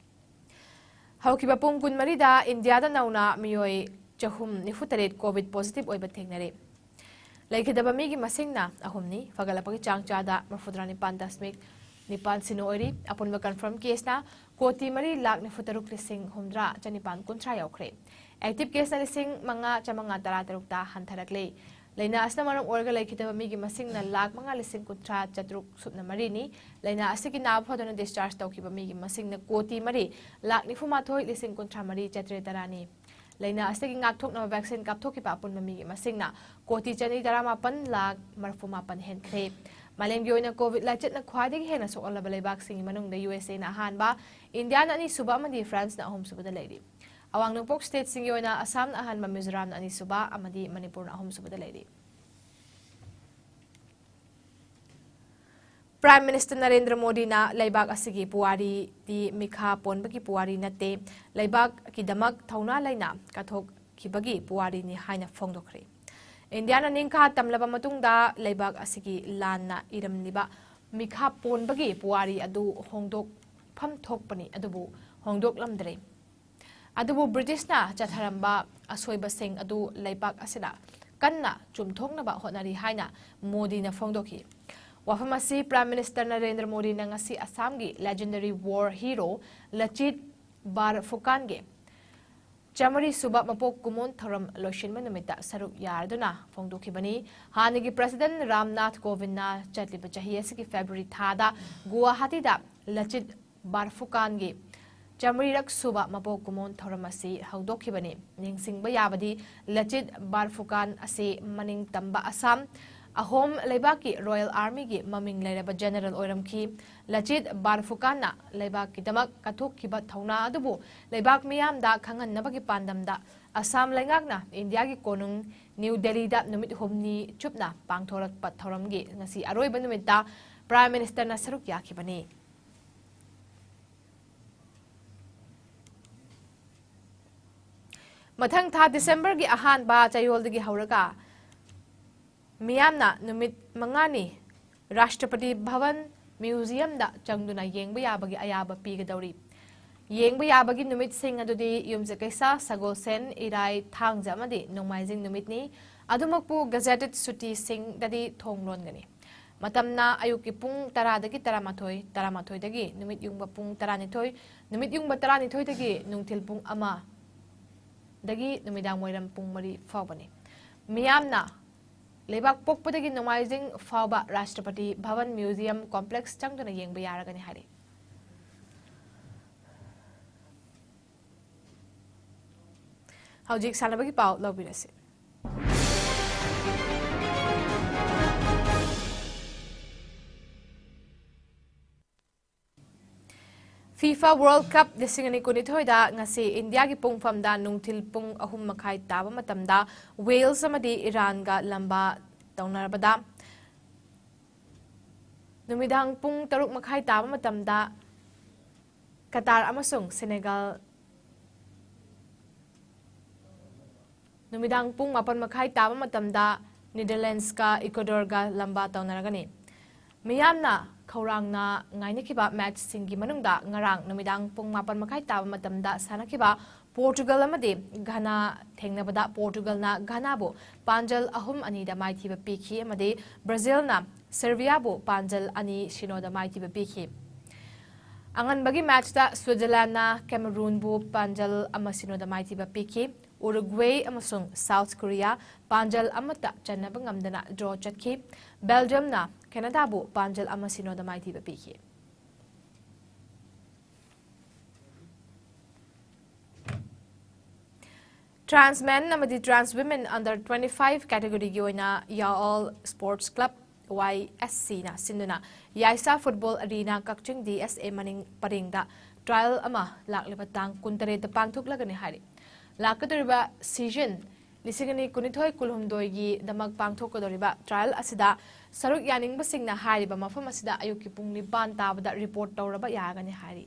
ꯍꯧꯈꯤꯕ ꯄꯨꯡ ꯀꯨꯟꯃꯔꯤꯗ ꯏꯟꯗꯤꯌꯥꯗ ꯅꯧꯅ ꯃꯤꯑꯣꯏ ꯆꯍꯨꯝ ꯅꯤꯐꯨ ꯇꯔꯦꯠ COVID positive ꯑꯣꯏꯕ ꯊꯦꯡꯅꯔꯦ꯫ ꯂꯩꯈꯤꯗꯕ ꯃꯤꯒꯤ ꯃꯁꯤꯡꯅ ꯑꯍꯨꯝꯅꯤ꯫ ꯐꯒꯠꯂꯛꯄꯒꯤ ꯆꯥꯡ ꯆꯥꯗ ꯃꯔꯐꯨꯇꯔꯥ ꯅꯤꯄꯥꯟ ꯗꯁꯃꯤꯛ ꯅꯤꯄꯥꯟ ꯁꯤꯅꯣ ꯑꯣꯏꯔꯤ꯫ ꯑꯄꯨꯟꯕ confirm caseꯅ ꯀꯣꯇꯤ ꯃꯔꯤ ꯂꯥꯈ ꯅꯤꯐꯨ ꯇꯔꯨꯛ ꯂꯤꯁꯤꯡ ꯍꯨꯝꯗ꯭ꯔꯥ ꯆꯅꯤꯄꯥꯟ ꯀꯨꯟꯊ꯭ꯔꯥ ꯌꯧꯈ꯭ꯔꯦ꯫ Active caseꯅ ꯂꯤꯁꯤꯡ ꯃꯉꯥ ꯆꯥꯃꯉꯥ ꯇꯔꯥ ꯇꯔꯨꯛꯇ ꯍꯟꯊꯔꯛꯂꯦ꯫ ꯂꯥꯏꯅꯥ ꯑꯁꯤꯅ ꯃꯔꯝ ꯑꯣꯏꯔꯒ ꯂꯩꯈꯤꯗꯕ ꯃꯤꯒꯤ ꯃꯁꯤꯡꯅ ꯂꯥꯈ ꯃꯉꯥ ꯂꯤꯁꯤꯡ ꯀꯨꯟꯊ꯭ꯔꯥ ꯆꯥꯇ꯭ꯔꯨꯛ ꯁꯨꯞꯅ ꯃꯔꯤꯅꯤ꯫ ꯂꯥꯏꯅꯥ ꯑꯁꯤꯒꯤ ꯅꯥꯕ ꯐꯗꯨꯅ discharge ꯇꯧꯈꯤꯕ ꯃꯤꯒꯤ ꯃꯁꯤꯡꯅ ꯀꯣꯇꯤ ꯃꯔꯤ ꯂꯥꯈ ꯅꯤꯐꯨ ꯃꯥꯊꯣꯏ ꯂꯤꯁꯤꯡ ꯀꯨꯟꯊ꯭ꯔꯥ ꯃꯔꯤ ꯆꯥꯇ꯭ꯔꯦꯠ ꯇꯔꯥꯅꯤ꯫ ꯂꯥꯏꯅꯥ ꯑꯁꯤꯒꯤ ꯉꯥꯛꯊꯣꯛꯅꯕ vaccine ꯀꯥꯞꯊꯣꯛꯈꯤꯕ ꯑꯄꯨꯟꯕ ꯃꯤꯒꯤ ꯃꯁꯤꯡꯅ ꯀꯣꯇꯤ ꯆꯅꯤ ꯇꯔꯥꯃꯥꯄꯟ ꯂꯥꯈ ꯃꯔꯐꯨ ꯃꯥꯄꯟ ꯍꯦꯟꯈ꯭ꯔꯦ꯫ ꯃꯥꯂꯦꯝꯒꯤ ꯑꯣꯏꯅ COVID ꯂꯥꯏꯆꯠꯅ ꯈ꯭ꯋꯥꯏꯗꯒꯤ ꯍꯦꯟꯅ ꯁꯣꯛꯍꯜꯂꯕ ꯂꯩꯕꯥꯛꯁꯤꯡꯒꯤ ꯃꯅꯨꯡꯗ USAꯅ ꯑꯍꯥꯟꯕ, ꯏꯟꯗꯤꯌꯥꯅ ꯑꯅꯤꯁꯨꯕ ꯑꯃꯗꯤ ꯐ꯭ꯔꯥꯟꯁꯅ ꯑꯍꯨꯝꯁꯨꯕꯗ ꯂꯩꯔꯤ꯫ ꯑꯋꯥꯡ ꯅꯣꯡꯄꯣꯛ stateꯁꯤꯡꯒꯤ ꯑꯣꯏꯅ ꯑꯁꯥꯝꯅ ꯑꯍꯥꯟꯕ, ꯃꯤꯖꯣꯔꯥꯝꯅ ꯑꯅꯤꯁꯨꯕ ꯑꯃꯗꯤ ꯃꯅꯤꯄꯨꯔꯅ ꯑꯍꯨꯝꯁꯨꯕꯗ ꯂꯩꯔꯤ꯫ Prime Minister ꯅꯔꯦꯟꯗ꯭ꯔ ꯃꯣꯗꯤꯅ ꯂꯩꯕꯥꯛ ꯑꯁꯤꯒꯤ ꯄꯨꯋꯥꯔꯤꯗꯤ ꯃꯤꯈꯥ ꯄꯣꯟꯕꯒꯤ ꯄꯨꯋꯥꯔꯤ ꯅꯠꯇꯦ, ꯂꯩꯕꯥꯛꯀꯤꯗꯃꯛ ꯊꯧꯅꯥ ꯂꯩꯅ ꯀꯠꯊꯣꯛꯈꯤꯕꯒꯤ ꯄꯨꯋꯥꯔꯤꯅꯤ ꯍꯥꯏꯅ ꯐꯣꯡꯗꯣꯛꯈ꯭ꯔꯦ꯫ ꯏꯟꯗꯤꯌꯥꯅ ꯅꯤꯡꯈꯥ ꯇꯝꯂꯕ ꯃꯇꯨꯡꯗ ꯂꯩꯕꯥꯛ ꯑꯁꯤꯒꯤ ꯂꯥꯟꯅ ꯏꯔꯝꯂꯤꯕ ꯃꯤꯈꯥ ꯄꯣꯟꯕꯒꯤ ꯄꯨꯋꯥꯔꯤ ꯑꯗꯨ ꯍꯣꯡꯗꯣꯛꯐꯝ ꯊꯣꯛꯄꯅꯤ, ꯑꯗꯨꯕꯨ ꯍꯣꯡꯗꯣꯛꯂꯝꯗ꯭ꯔꯦ꯫ ꯑꯗꯨꯕꯨ ꯕ꯭ꯔꯤꯇꯤꯁꯅ ꯆꯠꯊꯔꯝꯕ ꯑꯁꯣꯏꯕꯁꯤꯡ ꯑꯗꯨ ꯂꯩꯕꯥꯛ ꯑꯁꯤꯅ ꯀꯟꯅ ꯆꯨꯝꯊꯣꯛꯅꯕ ꯍꯣꯠꯅꯔꯤ ꯍꯥꯏꯅ ꯃꯣꯗꯤꯅ ꯐꯣꯡꯗꯣꯛꯈꯤ꯫ ꯋꯥꯐꯝ ꯑꯁꯤ Prime Minister ꯅꯔꯦꯟꯗ꯭ꯔ ꯃꯣꯗꯤꯅ ꯉꯁꯤ ꯑꯁꯥꯝꯒꯤ legendary war hero ꯂꯆꯤꯠ ꯕꯥꯔꯐꯨꯀꯥꯟꯒꯤ ꯆꯥꯃꯔꯤ ꯁꯨꯕ ꯃꯄꯣꯛ ꯀꯨꯝꯑꯣꯟ ꯊꯧꯔꯝ ꯂꯣꯏꯁꯤꯟꯕ ꯅꯨꯃꯤꯠꯇ ꯁꯔꯨꯛ ꯌꯥꯔꯗꯨꯅ ꯐꯣꯡꯗꯣꯛꯈꯤꯕꯅꯤ꯫ ꯍꯥꯟꯅꯒꯤ President ꯔꯥꯝꯅꯥꯊ ꯀꯣꯕꯤꯟꯗꯅ ꯆꯠꯂꯤꯕ ꯆꯍꯤ ꯑꯁꯤꯒꯤ February ꯊꯥꯗ ꯒꯨꯋꯥꯍꯥꯇꯤꯗ ꯂꯆꯤꯠ ꯕꯥꯔꯐꯨꯀꯥꯟꯒꯤ ꯆꯥꯃꯔꯤꯔꯛ ꯁꯨꯕ ꯃꯄꯣꯛ ꯀꯨꯝꯑꯣꯟ ꯊꯧꯔꯝ ꯑꯁꯤ ꯍꯧꯗꯣꯛꯈꯤꯕꯅꯤ꯫ ꯅꯤꯡꯁꯤꯡꯕ ꯌꯥꯕꯗꯤ, ꯂꯆꯤꯠ ꯕꯥꯔꯐꯨꯀꯥꯟ ꯑꯁꯤ ꯃꯅꯤꯡ ꯇꯝꯕ ꯑꯁꯥꯝ ꯑꯍꯣꯝ ꯂꯩꯕꯥꯛꯀꯤ Royal Armyꯒꯤ ꯃꯃꯤꯡ ꯂꯩꯔꯕ general ꯑꯣꯏꯔꯝꯈꯤ꯫ ꯂꯆꯤꯠ ꯕꯥꯔꯐꯨꯀꯥꯟꯅ ꯂꯩꯕꯥꯛꯀꯤꯗꯃꯛ ꯀꯠꯊꯣꯛꯈꯤꯕ ꯊꯧꯅꯥ ꯑꯗꯨꯕꯨ ꯂꯩꯕꯥꯛ ꯃꯤꯌꯥꯝꯗ ꯈꯪꯍꯟꯅꯕꯒꯤ ꯄꯥꯟꯗꯝꯗ ꯑꯁꯥꯝ ꯂꯩꯉꯥꯛꯅ ꯏꯟꯗꯤꯌꯥꯒꯤ ꯀꯣꯅꯨꯡ ꯅ꯭ꯌꯨ ꯗꯦꯜꯂꯤꯗ ꯅꯨꯃꯤꯠ ꯍꯨꯝꯅꯤ ꯆꯨꯞꯅ ꯄꯥꯡꯊꯣꯔꯛꯄ ꯊꯧꯔꯝꯒꯤ ꯉꯁꯤ ꯑꯔꯣꯏꯕ ꯅꯨꯃꯤꯠꯇ Prime Ministerꯅ ꯁꯔꯨꯛ ꯌꯥꯈꯤꯕꯅꯤ꯫ ꯃꯊꯪ ꯊꯥ Decemberꯒꯤ ꯑꯍꯥꯟꯕ ꯆꯌꯣꯜꯗꯒꯤ ꯍꯧꯔꯒ ꯃꯤꯌꯥꯝꯅ ꯅꯨꯃꯤꯠ ꯃꯉꯥꯅꯤ Rashtrapati Bhavan Museumꯗ ꯆꯪꯗꯨꯅ ꯌꯦꯡꯕ ꯌꯥꯕꯒꯤ ꯑꯌꯥꯕ ꯄꯤꯒꯗꯧꯔꯤ꯫ ꯌꯦꯡꯕ ꯌꯥꯕꯒꯤ ꯅꯨꯃꯤꯠꯁꯤꯡ ꯑꯗꯨꯗꯤ ꯌꯨꯝꯁꯀꯩꯁ, ꯁꯒꯣꯜꯁꯦꯟ, ꯏꯔꯥꯏ, ꯊꯥꯡꯖ ꯑꯃꯗꯤ ꯅꯣꯡꯃꯥꯏꯖꯤꯡ ꯅꯨꯃꯤꯠꯅꯤ꯫ ꯑꯗꯨꯃꯛꯄꯨ gazetted ꯁꯨꯇꯤꯁꯤꯡꯗꯗꯤ ꯊꯣꯡ ꯂꯣꯟꯒꯅꯤ꯫ ꯃꯇꯝꯅ ꯑꯌꯨꯛꯀꯤ ꯄꯨꯡ ꯇꯔꯥꯗꯒꯤ ꯇꯔꯥꯃꯥꯊꯣꯏ, ꯇꯔꯥꯃꯥꯊꯣꯏꯗꯒꯤ ꯅꯨꯃꯤꯠ ꯌꯨꯡꯕ ꯄꯨꯡ ꯇꯔꯥꯅꯤꯊꯣꯏ, ꯅꯨꯃꯤꯠ ꯌꯨꯡꯕ ꯇꯔꯥꯅꯤꯊꯣꯏꯗꯒꯤ ꯅꯨꯡꯊꯤꯜ ꯄꯨꯡ ꯑꯃꯗꯒꯤ ꯅꯨꯃꯤꯗꯥꯡ ꯋꯥꯏꯔꯝ ꯄꯨꯡ ꯃꯔꯤ ꯐꯥꯎꯕꯅꯤ꯫ ꯃꯤꯌꯥꯝꯅ ꯂꯩꯕꯥꯛ ꯄꯣꯛꯄꯗꯒꯤ ꯅꯣꯡꯃꯥꯏꯖꯤꯡ ꯐꯥꯎꯕ Rashtrapati Bhavan Museum Complex ꯆꯪꯗꯨꯅ ꯌꯦꯡꯕ ꯌꯥꯔꯒꯅꯤ ꯍꯥꯏꯔꯤ꯫ ꯍꯧꯖꯤꯛ ꯁꯥꯟꯅꯕꯒꯤ ꯄꯥꯎ ꯂꯧꯕꯤꯔꯁꯤ꯫ FIFA World Cup ꯂꯤꯁꯤꯡ ꯑꯅꯤ ꯀꯨꯟꯅꯤꯊꯣꯏꯗ ꯉꯁꯤ ꯏꯟꯗꯤꯌꯥꯒꯤ ꯄꯨꯡꯐꯝꯗ ꯅꯨꯡꯊꯤꯜ ꯄꯨꯡ ꯑꯍꯨꯝ ꯃꯈꯥꯏ ꯇꯥꯕ ꯃꯇꯝꯗ Wales ꯑꯃꯗꯤ ꯏꯔꯥꯟꯒ ꯂꯝꯕꯥ ꯇꯧꯅꯔꯕꯗ, ꯅꯨꯃꯤꯗꯥꯡ ꯄꯨꯡ ꯇꯔꯨꯛ ꯃꯈꯥꯏ ꯇꯥꯕ ꯃꯇꯝꯗ ꯀꯇꯥꯔ ꯑꯃꯁꯨꯡ ꯁꯦꯅꯦꯒꯥꯜ ꯅꯨꯃꯤꯗꯥꯡ ꯄꯨꯡ ꯃꯥꯄꯟ ꯃꯈꯥꯏ ꯇꯥꯕ ꯃꯇꯝꯗ ꯅꯦꯗꯔꯂꯦꯟꯁꯀ ꯏꯀ꯭ꯋꯦꯗꯣꯔꯒ ꯂꯝꯕꯥ ꯇꯧꯅꯔꯒꯅꯤ꯫ ꯃꯤꯌꯥꯝꯅ ꯈꯧꯔꯥꯡꯅ ꯉꯥꯏꯅꯈꯤꯕ ꯃꯦꯆꯁꯤꯡꯒꯤ ꯃꯅꯨꯡꯗ ꯉꯔꯥꯡ ꯅꯨꯃꯤꯗꯥꯡ ꯄꯨꯡ ꯃꯥꯄꯟ ꯃꯈꯥꯏ ꯇꯥꯕ ꯃꯇꯝꯗ ꯁꯥꯟꯅꯈꯤꯕ ꯄꯣꯔꯇꯨꯒꯜ ꯑꯃꯗꯤ ꯘꯅꯥ ꯊꯦꯡꯅꯕꯗ ꯄꯣꯔꯇꯨꯒꯜꯅ ꯘꯅꯥꯕꯨ ꯄꯥꯟꯖꯜ ꯑꯍꯨꯝ ꯑꯅꯤꯗ ꯃꯥꯏꯊꯤꯕ ꯄꯤꯈꯤ ꯑꯃꯗꯤ ꯕ꯭ꯔꯥꯖꯤꯜꯅ ꯁꯔꯕꯤꯌꯥꯕꯨ ꯄꯥꯟꯖꯜ ꯑꯅꯤ ꯁꯤꯅꯣꯗ ꯃꯥꯏꯊꯤꯕ ꯄꯤꯈꯤ꯫ ꯑꯉꯟꯕꯒꯤ ꯃꯦꯆꯇ ꯁ꯭ꯋꯤꯖꯔꯂꯦꯟꯅ ꯀꯦꯃꯔꯨꯟꯕꯨ ꯄꯥꯟꯖꯜ ꯑꯃ ꯁꯤꯅꯣꯗ ꯃꯥꯏꯊꯤꯕ ꯄꯤꯈꯤ꯫ ꯎꯔꯨꯒ꯭ꯋꯦ ꯑꯃꯁꯨꯡ ꯁꯥꯎꯊ ꯀꯣꯔꯤꯌꯥ ꯄꯥꯟꯖꯜ ꯑꯃꯠꯇ ꯆꯟꯅꯕ ꯉꯝꯗꯅ ꯗ꯭ꯔꯣ ꯆꯠꯈꯤ꯫ ꯕꯦꯜꯖꯤꯌꯝꯅ ꯀꯦꯅꯥꯗꯥꯕꯨ ꯄꯥꯟꯖꯜ ꯑꯃ ꯁꯤꯅꯣꯗ ꯃꯥꯏꯊꯤꯕ ꯄꯤꯈꯤ꯫ ꯇ꯭ꯔꯥꯟꯁ ꯃꯦꯟ ꯑꯃꯗꯤ trans women under twenty five ꯀꯦꯇꯦꯒꯣꯔꯤꯒꯤ ꯑꯣꯏꯅ ꯌꯥꯑꯣꯜ ꯁ꯭ꯄꯣꯔꯠꯁ ꯀ꯭ꯂꯕ, ꯋꯥꯏ ꯑꯦꯁ ꯁꯤꯅ ꯁꯤꯟꯗꯨꯅ ꯌꯥꯏꯁꯥ ꯐꯨꯠꯕꯣꯜ ꯑꯔꯤꯅꯥ ꯀꯛꯆꯤꯡ ꯗꯤ ꯑꯦꯁ ꯑꯦ ꯃꯅꯤꯡ ꯄꯔꯦꯡꯗ ꯇ꯭ꯔꯥꯏꯜ ꯑꯃ ꯂꯥꯛꯂꯤꯕ ꯇꯥꯡ ꯀꯨꯟꯇꯔꯦꯠꯇ ꯄꯥꯡꯊꯣꯛꯂꯒꯅꯤ ꯍꯥꯏꯔꯤ꯫ ꯂꯥꯛꯀꯗꯧꯔꯤꯕ ꯁꯤꯖꯟ ꯂꯤꯁꯤꯡ ꯑꯅꯤ ꯀꯨꯟꯅꯤꯊꯣꯏ ꯀꯨꯟꯍꯨꯝꯗꯣꯏꯒꯤꯗꯃꯛ ꯄꯥꯡꯊꯣꯛꯀꯗꯧꯔꯤꯕ ꯇ꯭ꯔꯥꯏꯜ ꯑꯁꯤꯗ ꯁꯔꯨꯛ ꯌꯥꯅꯤꯡꯕꯁꯤꯡꯅ ꯍꯥꯏꯔꯤꯕ ꯃꯐꯝ ꯑꯁꯤꯗ ꯑꯌꯨꯛꯀꯤ ꯄꯨꯡ ꯅꯤꯄꯥꯟ ꯇꯥꯕꯗ ꯔꯤꯄꯣꯔꯠ ꯇꯧꯔꯕ ꯌꯥꯒꯅꯤ ꯍꯥꯏꯔꯤ꯫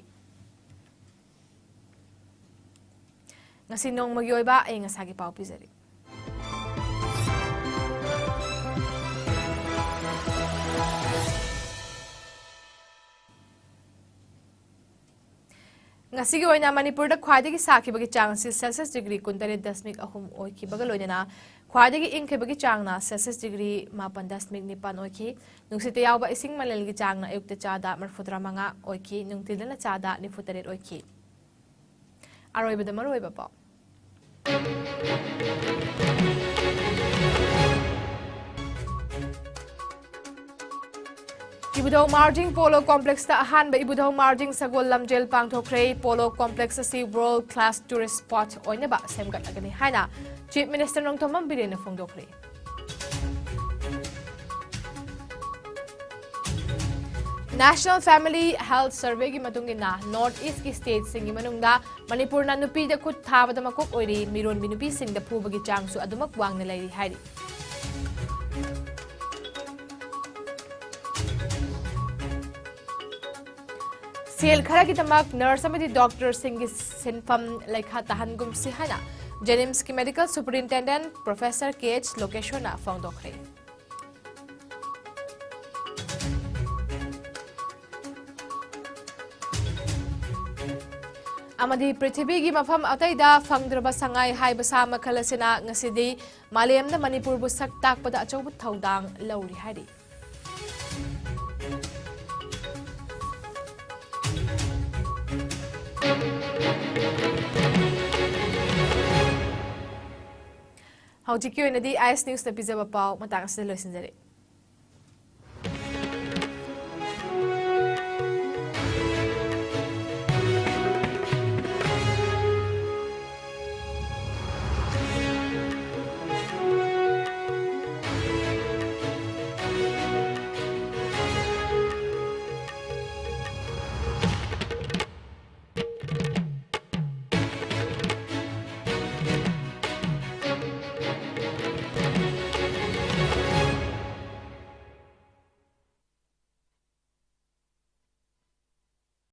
ꯉꯁꯤ ꯅꯣꯡꯃꯒꯤ ꯑꯣꯏꯕ ꯑꯏꯪ ꯑꯁꯥꯒꯤ ꯄꯥꯎ ꯄꯤꯖꯔꯤ꯫ ꯉꯁꯤꯒꯤ ꯑꯣꯏꯅ ꯃꯅꯤꯄꯨꯔꯗ ꯈ꯭ꯋꯥꯏꯗꯒꯤ ꯁꯥꯈꯤꯕꯒꯤ ꯆꯥꯡ ꯑꯁꯤ ꯁꯦꯜꯁꯤꯌꯁ ꯗꯤꯒ꯭ꯔꯤ ꯀꯨꯟꯇꯔꯦꯠ ꯗꯁꯃꯤꯛ ꯑꯍꯨꯝ ꯑꯣꯏꯈꯤꯕꯒ ꯂꯣꯏꯅꯅ ꯈ꯭ꯋꯥꯏꯗꯒꯤ ꯏꯪꯈꯤꯕꯒꯤ ꯆꯥꯡꯅ ꯁꯦꯜꯁꯤꯌꯁ ꯗꯤꯒ꯭ꯔꯤ ꯃꯥꯄꯟ ꯗꯁꯃꯤꯛ ꯅꯤꯄꯥꯟ ꯑꯣꯏꯈꯤ꯫ ꯅꯨꯡꯁꯤꯠꯇ ꯌꯥꯎꯕ ꯏꯁꯤꯡ ꯃꯅꯤꯜꯒꯤ ꯆꯥꯡꯅ ꯑꯌꯨꯛꯇ ꯆꯥꯗ ꯃꯔꯤꯐꯨꯇꯔꯥ ꯃꯉꯥ ꯑꯣꯏꯈꯤ, ꯅꯨꯡꯊꯤꯜꯗꯅ ꯆꯥꯗ ꯅꯤꯐꯨꯇꯔꯦꯠ ꯑꯣꯏꯈꯤ꯫ ꯑꯔꯣꯏꯕꯗ ꯃꯔꯨꯑꯣꯏꯕ ꯄꯥꯎ꯫ ꯏꯕꯨꯙꯧ ꯃꯥꯔꯖꯤꯡ ꯄꯣꯂꯣ ꯀꯣꯝꯄ꯭ꯂꯦꯛꯁꯇ ꯑꯍꯥꯟꯕ ꯏꯕꯨꯙꯧ ꯃꯥꯔꯖꯤꯡ ꯁꯒꯣꯜ ꯂꯝꯖꯦꯜ ꯄꯥꯡꯊꯣꯛꯈ꯭ꯔꯦ꯫ ꯄꯣꯂꯣ ꯀꯣꯝꯄ꯭ꯂꯦꯛꯁ ꯑꯁꯤ ꯋꯥꯔꯜꯗ ꯀ꯭ꯂꯥꯁ ꯇꯨꯔꯤꯁ ꯁ꯭ꯄꯣꯠ ꯑꯣꯏꯅꯕ ꯁꯦꯝꯒꯠꯂꯒꯅꯤ ꯍꯥꯏꯅ ꯆꯤꯐ ꯃꯤꯅꯤꯁꯇꯔ ꯅꯣꯡꯊꯣꯝꯕꯝ ꯕꯤꯔꯦꯟꯅ ꯐꯣꯡꯗꯣꯛꯈ꯭ꯔꯦ꯫ ꯅꯦꯁꯅꯦꯜ ꯐꯦꯃꯤꯂꯤ ꯍꯦꯜꯊ ꯁꯔꯚꯦꯒꯤ ꯃꯇꯨꯡ ꯏꯟꯅ ꯅꯣꯔꯠ ꯏꯁꯀꯤ ꯁ꯭ꯇꯦꯠꯁꯤꯡꯒꯤ ꯃꯅꯨꯡꯗ ꯃꯅꯤꯄꯨꯔꯅ ꯅꯨꯄꯤꯗ ꯈꯨꯠ ꯊꯥꯕꯗ ꯃꯀꯣꯛ ꯑꯣꯏꯔꯤ, ꯃꯤꯔꯣꯟꯕꯤ ꯅꯨꯄꯤꯁꯤꯡꯗ ꯐꯨꯕꯒꯤ ꯆꯥꯡꯁꯨ ꯑꯗꯨꯃꯛ ꯋꯥꯡꯅ ꯂꯩꯔꯤ ꯍꯥꯏꯔꯤ꯫ ꯁꯦꯜ ꯈꯔꯒꯤꯗꯃꯛ ꯅꯔꯁ ꯑꯃꯗꯤ ꯗꯣꯛꯇꯔꯁꯤꯡꯒꯤ ꯁꯤꯟꯐꯝ ꯂꯩꯈꯥ ꯇꯥꯍꯟꯒꯨꯝꯁꯤ ꯍꯥꯏꯅ ꯖꯦꯅꯤꯝꯁꯀꯤ ꯃꯦꯗꯤꯀꯦꯜ ꯁꯨꯄꯔꯤꯟꯇꯦꯟꯗꯦꯟꯠ ꯄ꯭ꯔꯣꯐꯦꯁꯔ ꯀꯦ ꯑꯩꯆ ꯂꯣꯀꯦꯁꯣꯔꯅ ꯐꯣꯡꯗꯣꯛꯈ꯭ꯔꯦ꯫ ꯑꯃꯗꯤ ꯄ꯭ꯔꯤꯊꯤꯕꯤꯒꯤ ꯃꯐꯝ ꯑꯇꯩꯗ ꯐꯪꯗ꯭ꯔꯕ ꯁꯉꯥꯏ ꯍꯥꯏꯕ ꯁꯥ ꯃꯈꯜ ꯑꯁꯤꯅ ꯉꯁꯤꯗꯤ ꯃꯥꯂꯦꯝꯗ ꯃꯅꯤꯄꯨꯔꯕꯨ ꯁꯛ ꯇꯥꯛꯄꯗ ꯑꯆꯧꯕ ꯊꯧꯗꯥꯡ ꯂꯧꯔꯤ ꯍꯥꯏꯔꯤ꯫ ꯍꯧꯖꯤꯛꯀꯤ ꯑꯣꯏꯅꯗꯤ ꯑꯥꯏ ꯑꯦꯁ ꯅ꯭ꯌꯨꯁꯅ ꯄꯤꯖꯕ ꯄꯥꯎ ꯃꯇꯥꯡ ꯑꯁꯤꯗ ꯂꯣꯏꯁꯤꯟꯖꯔꯦ꯫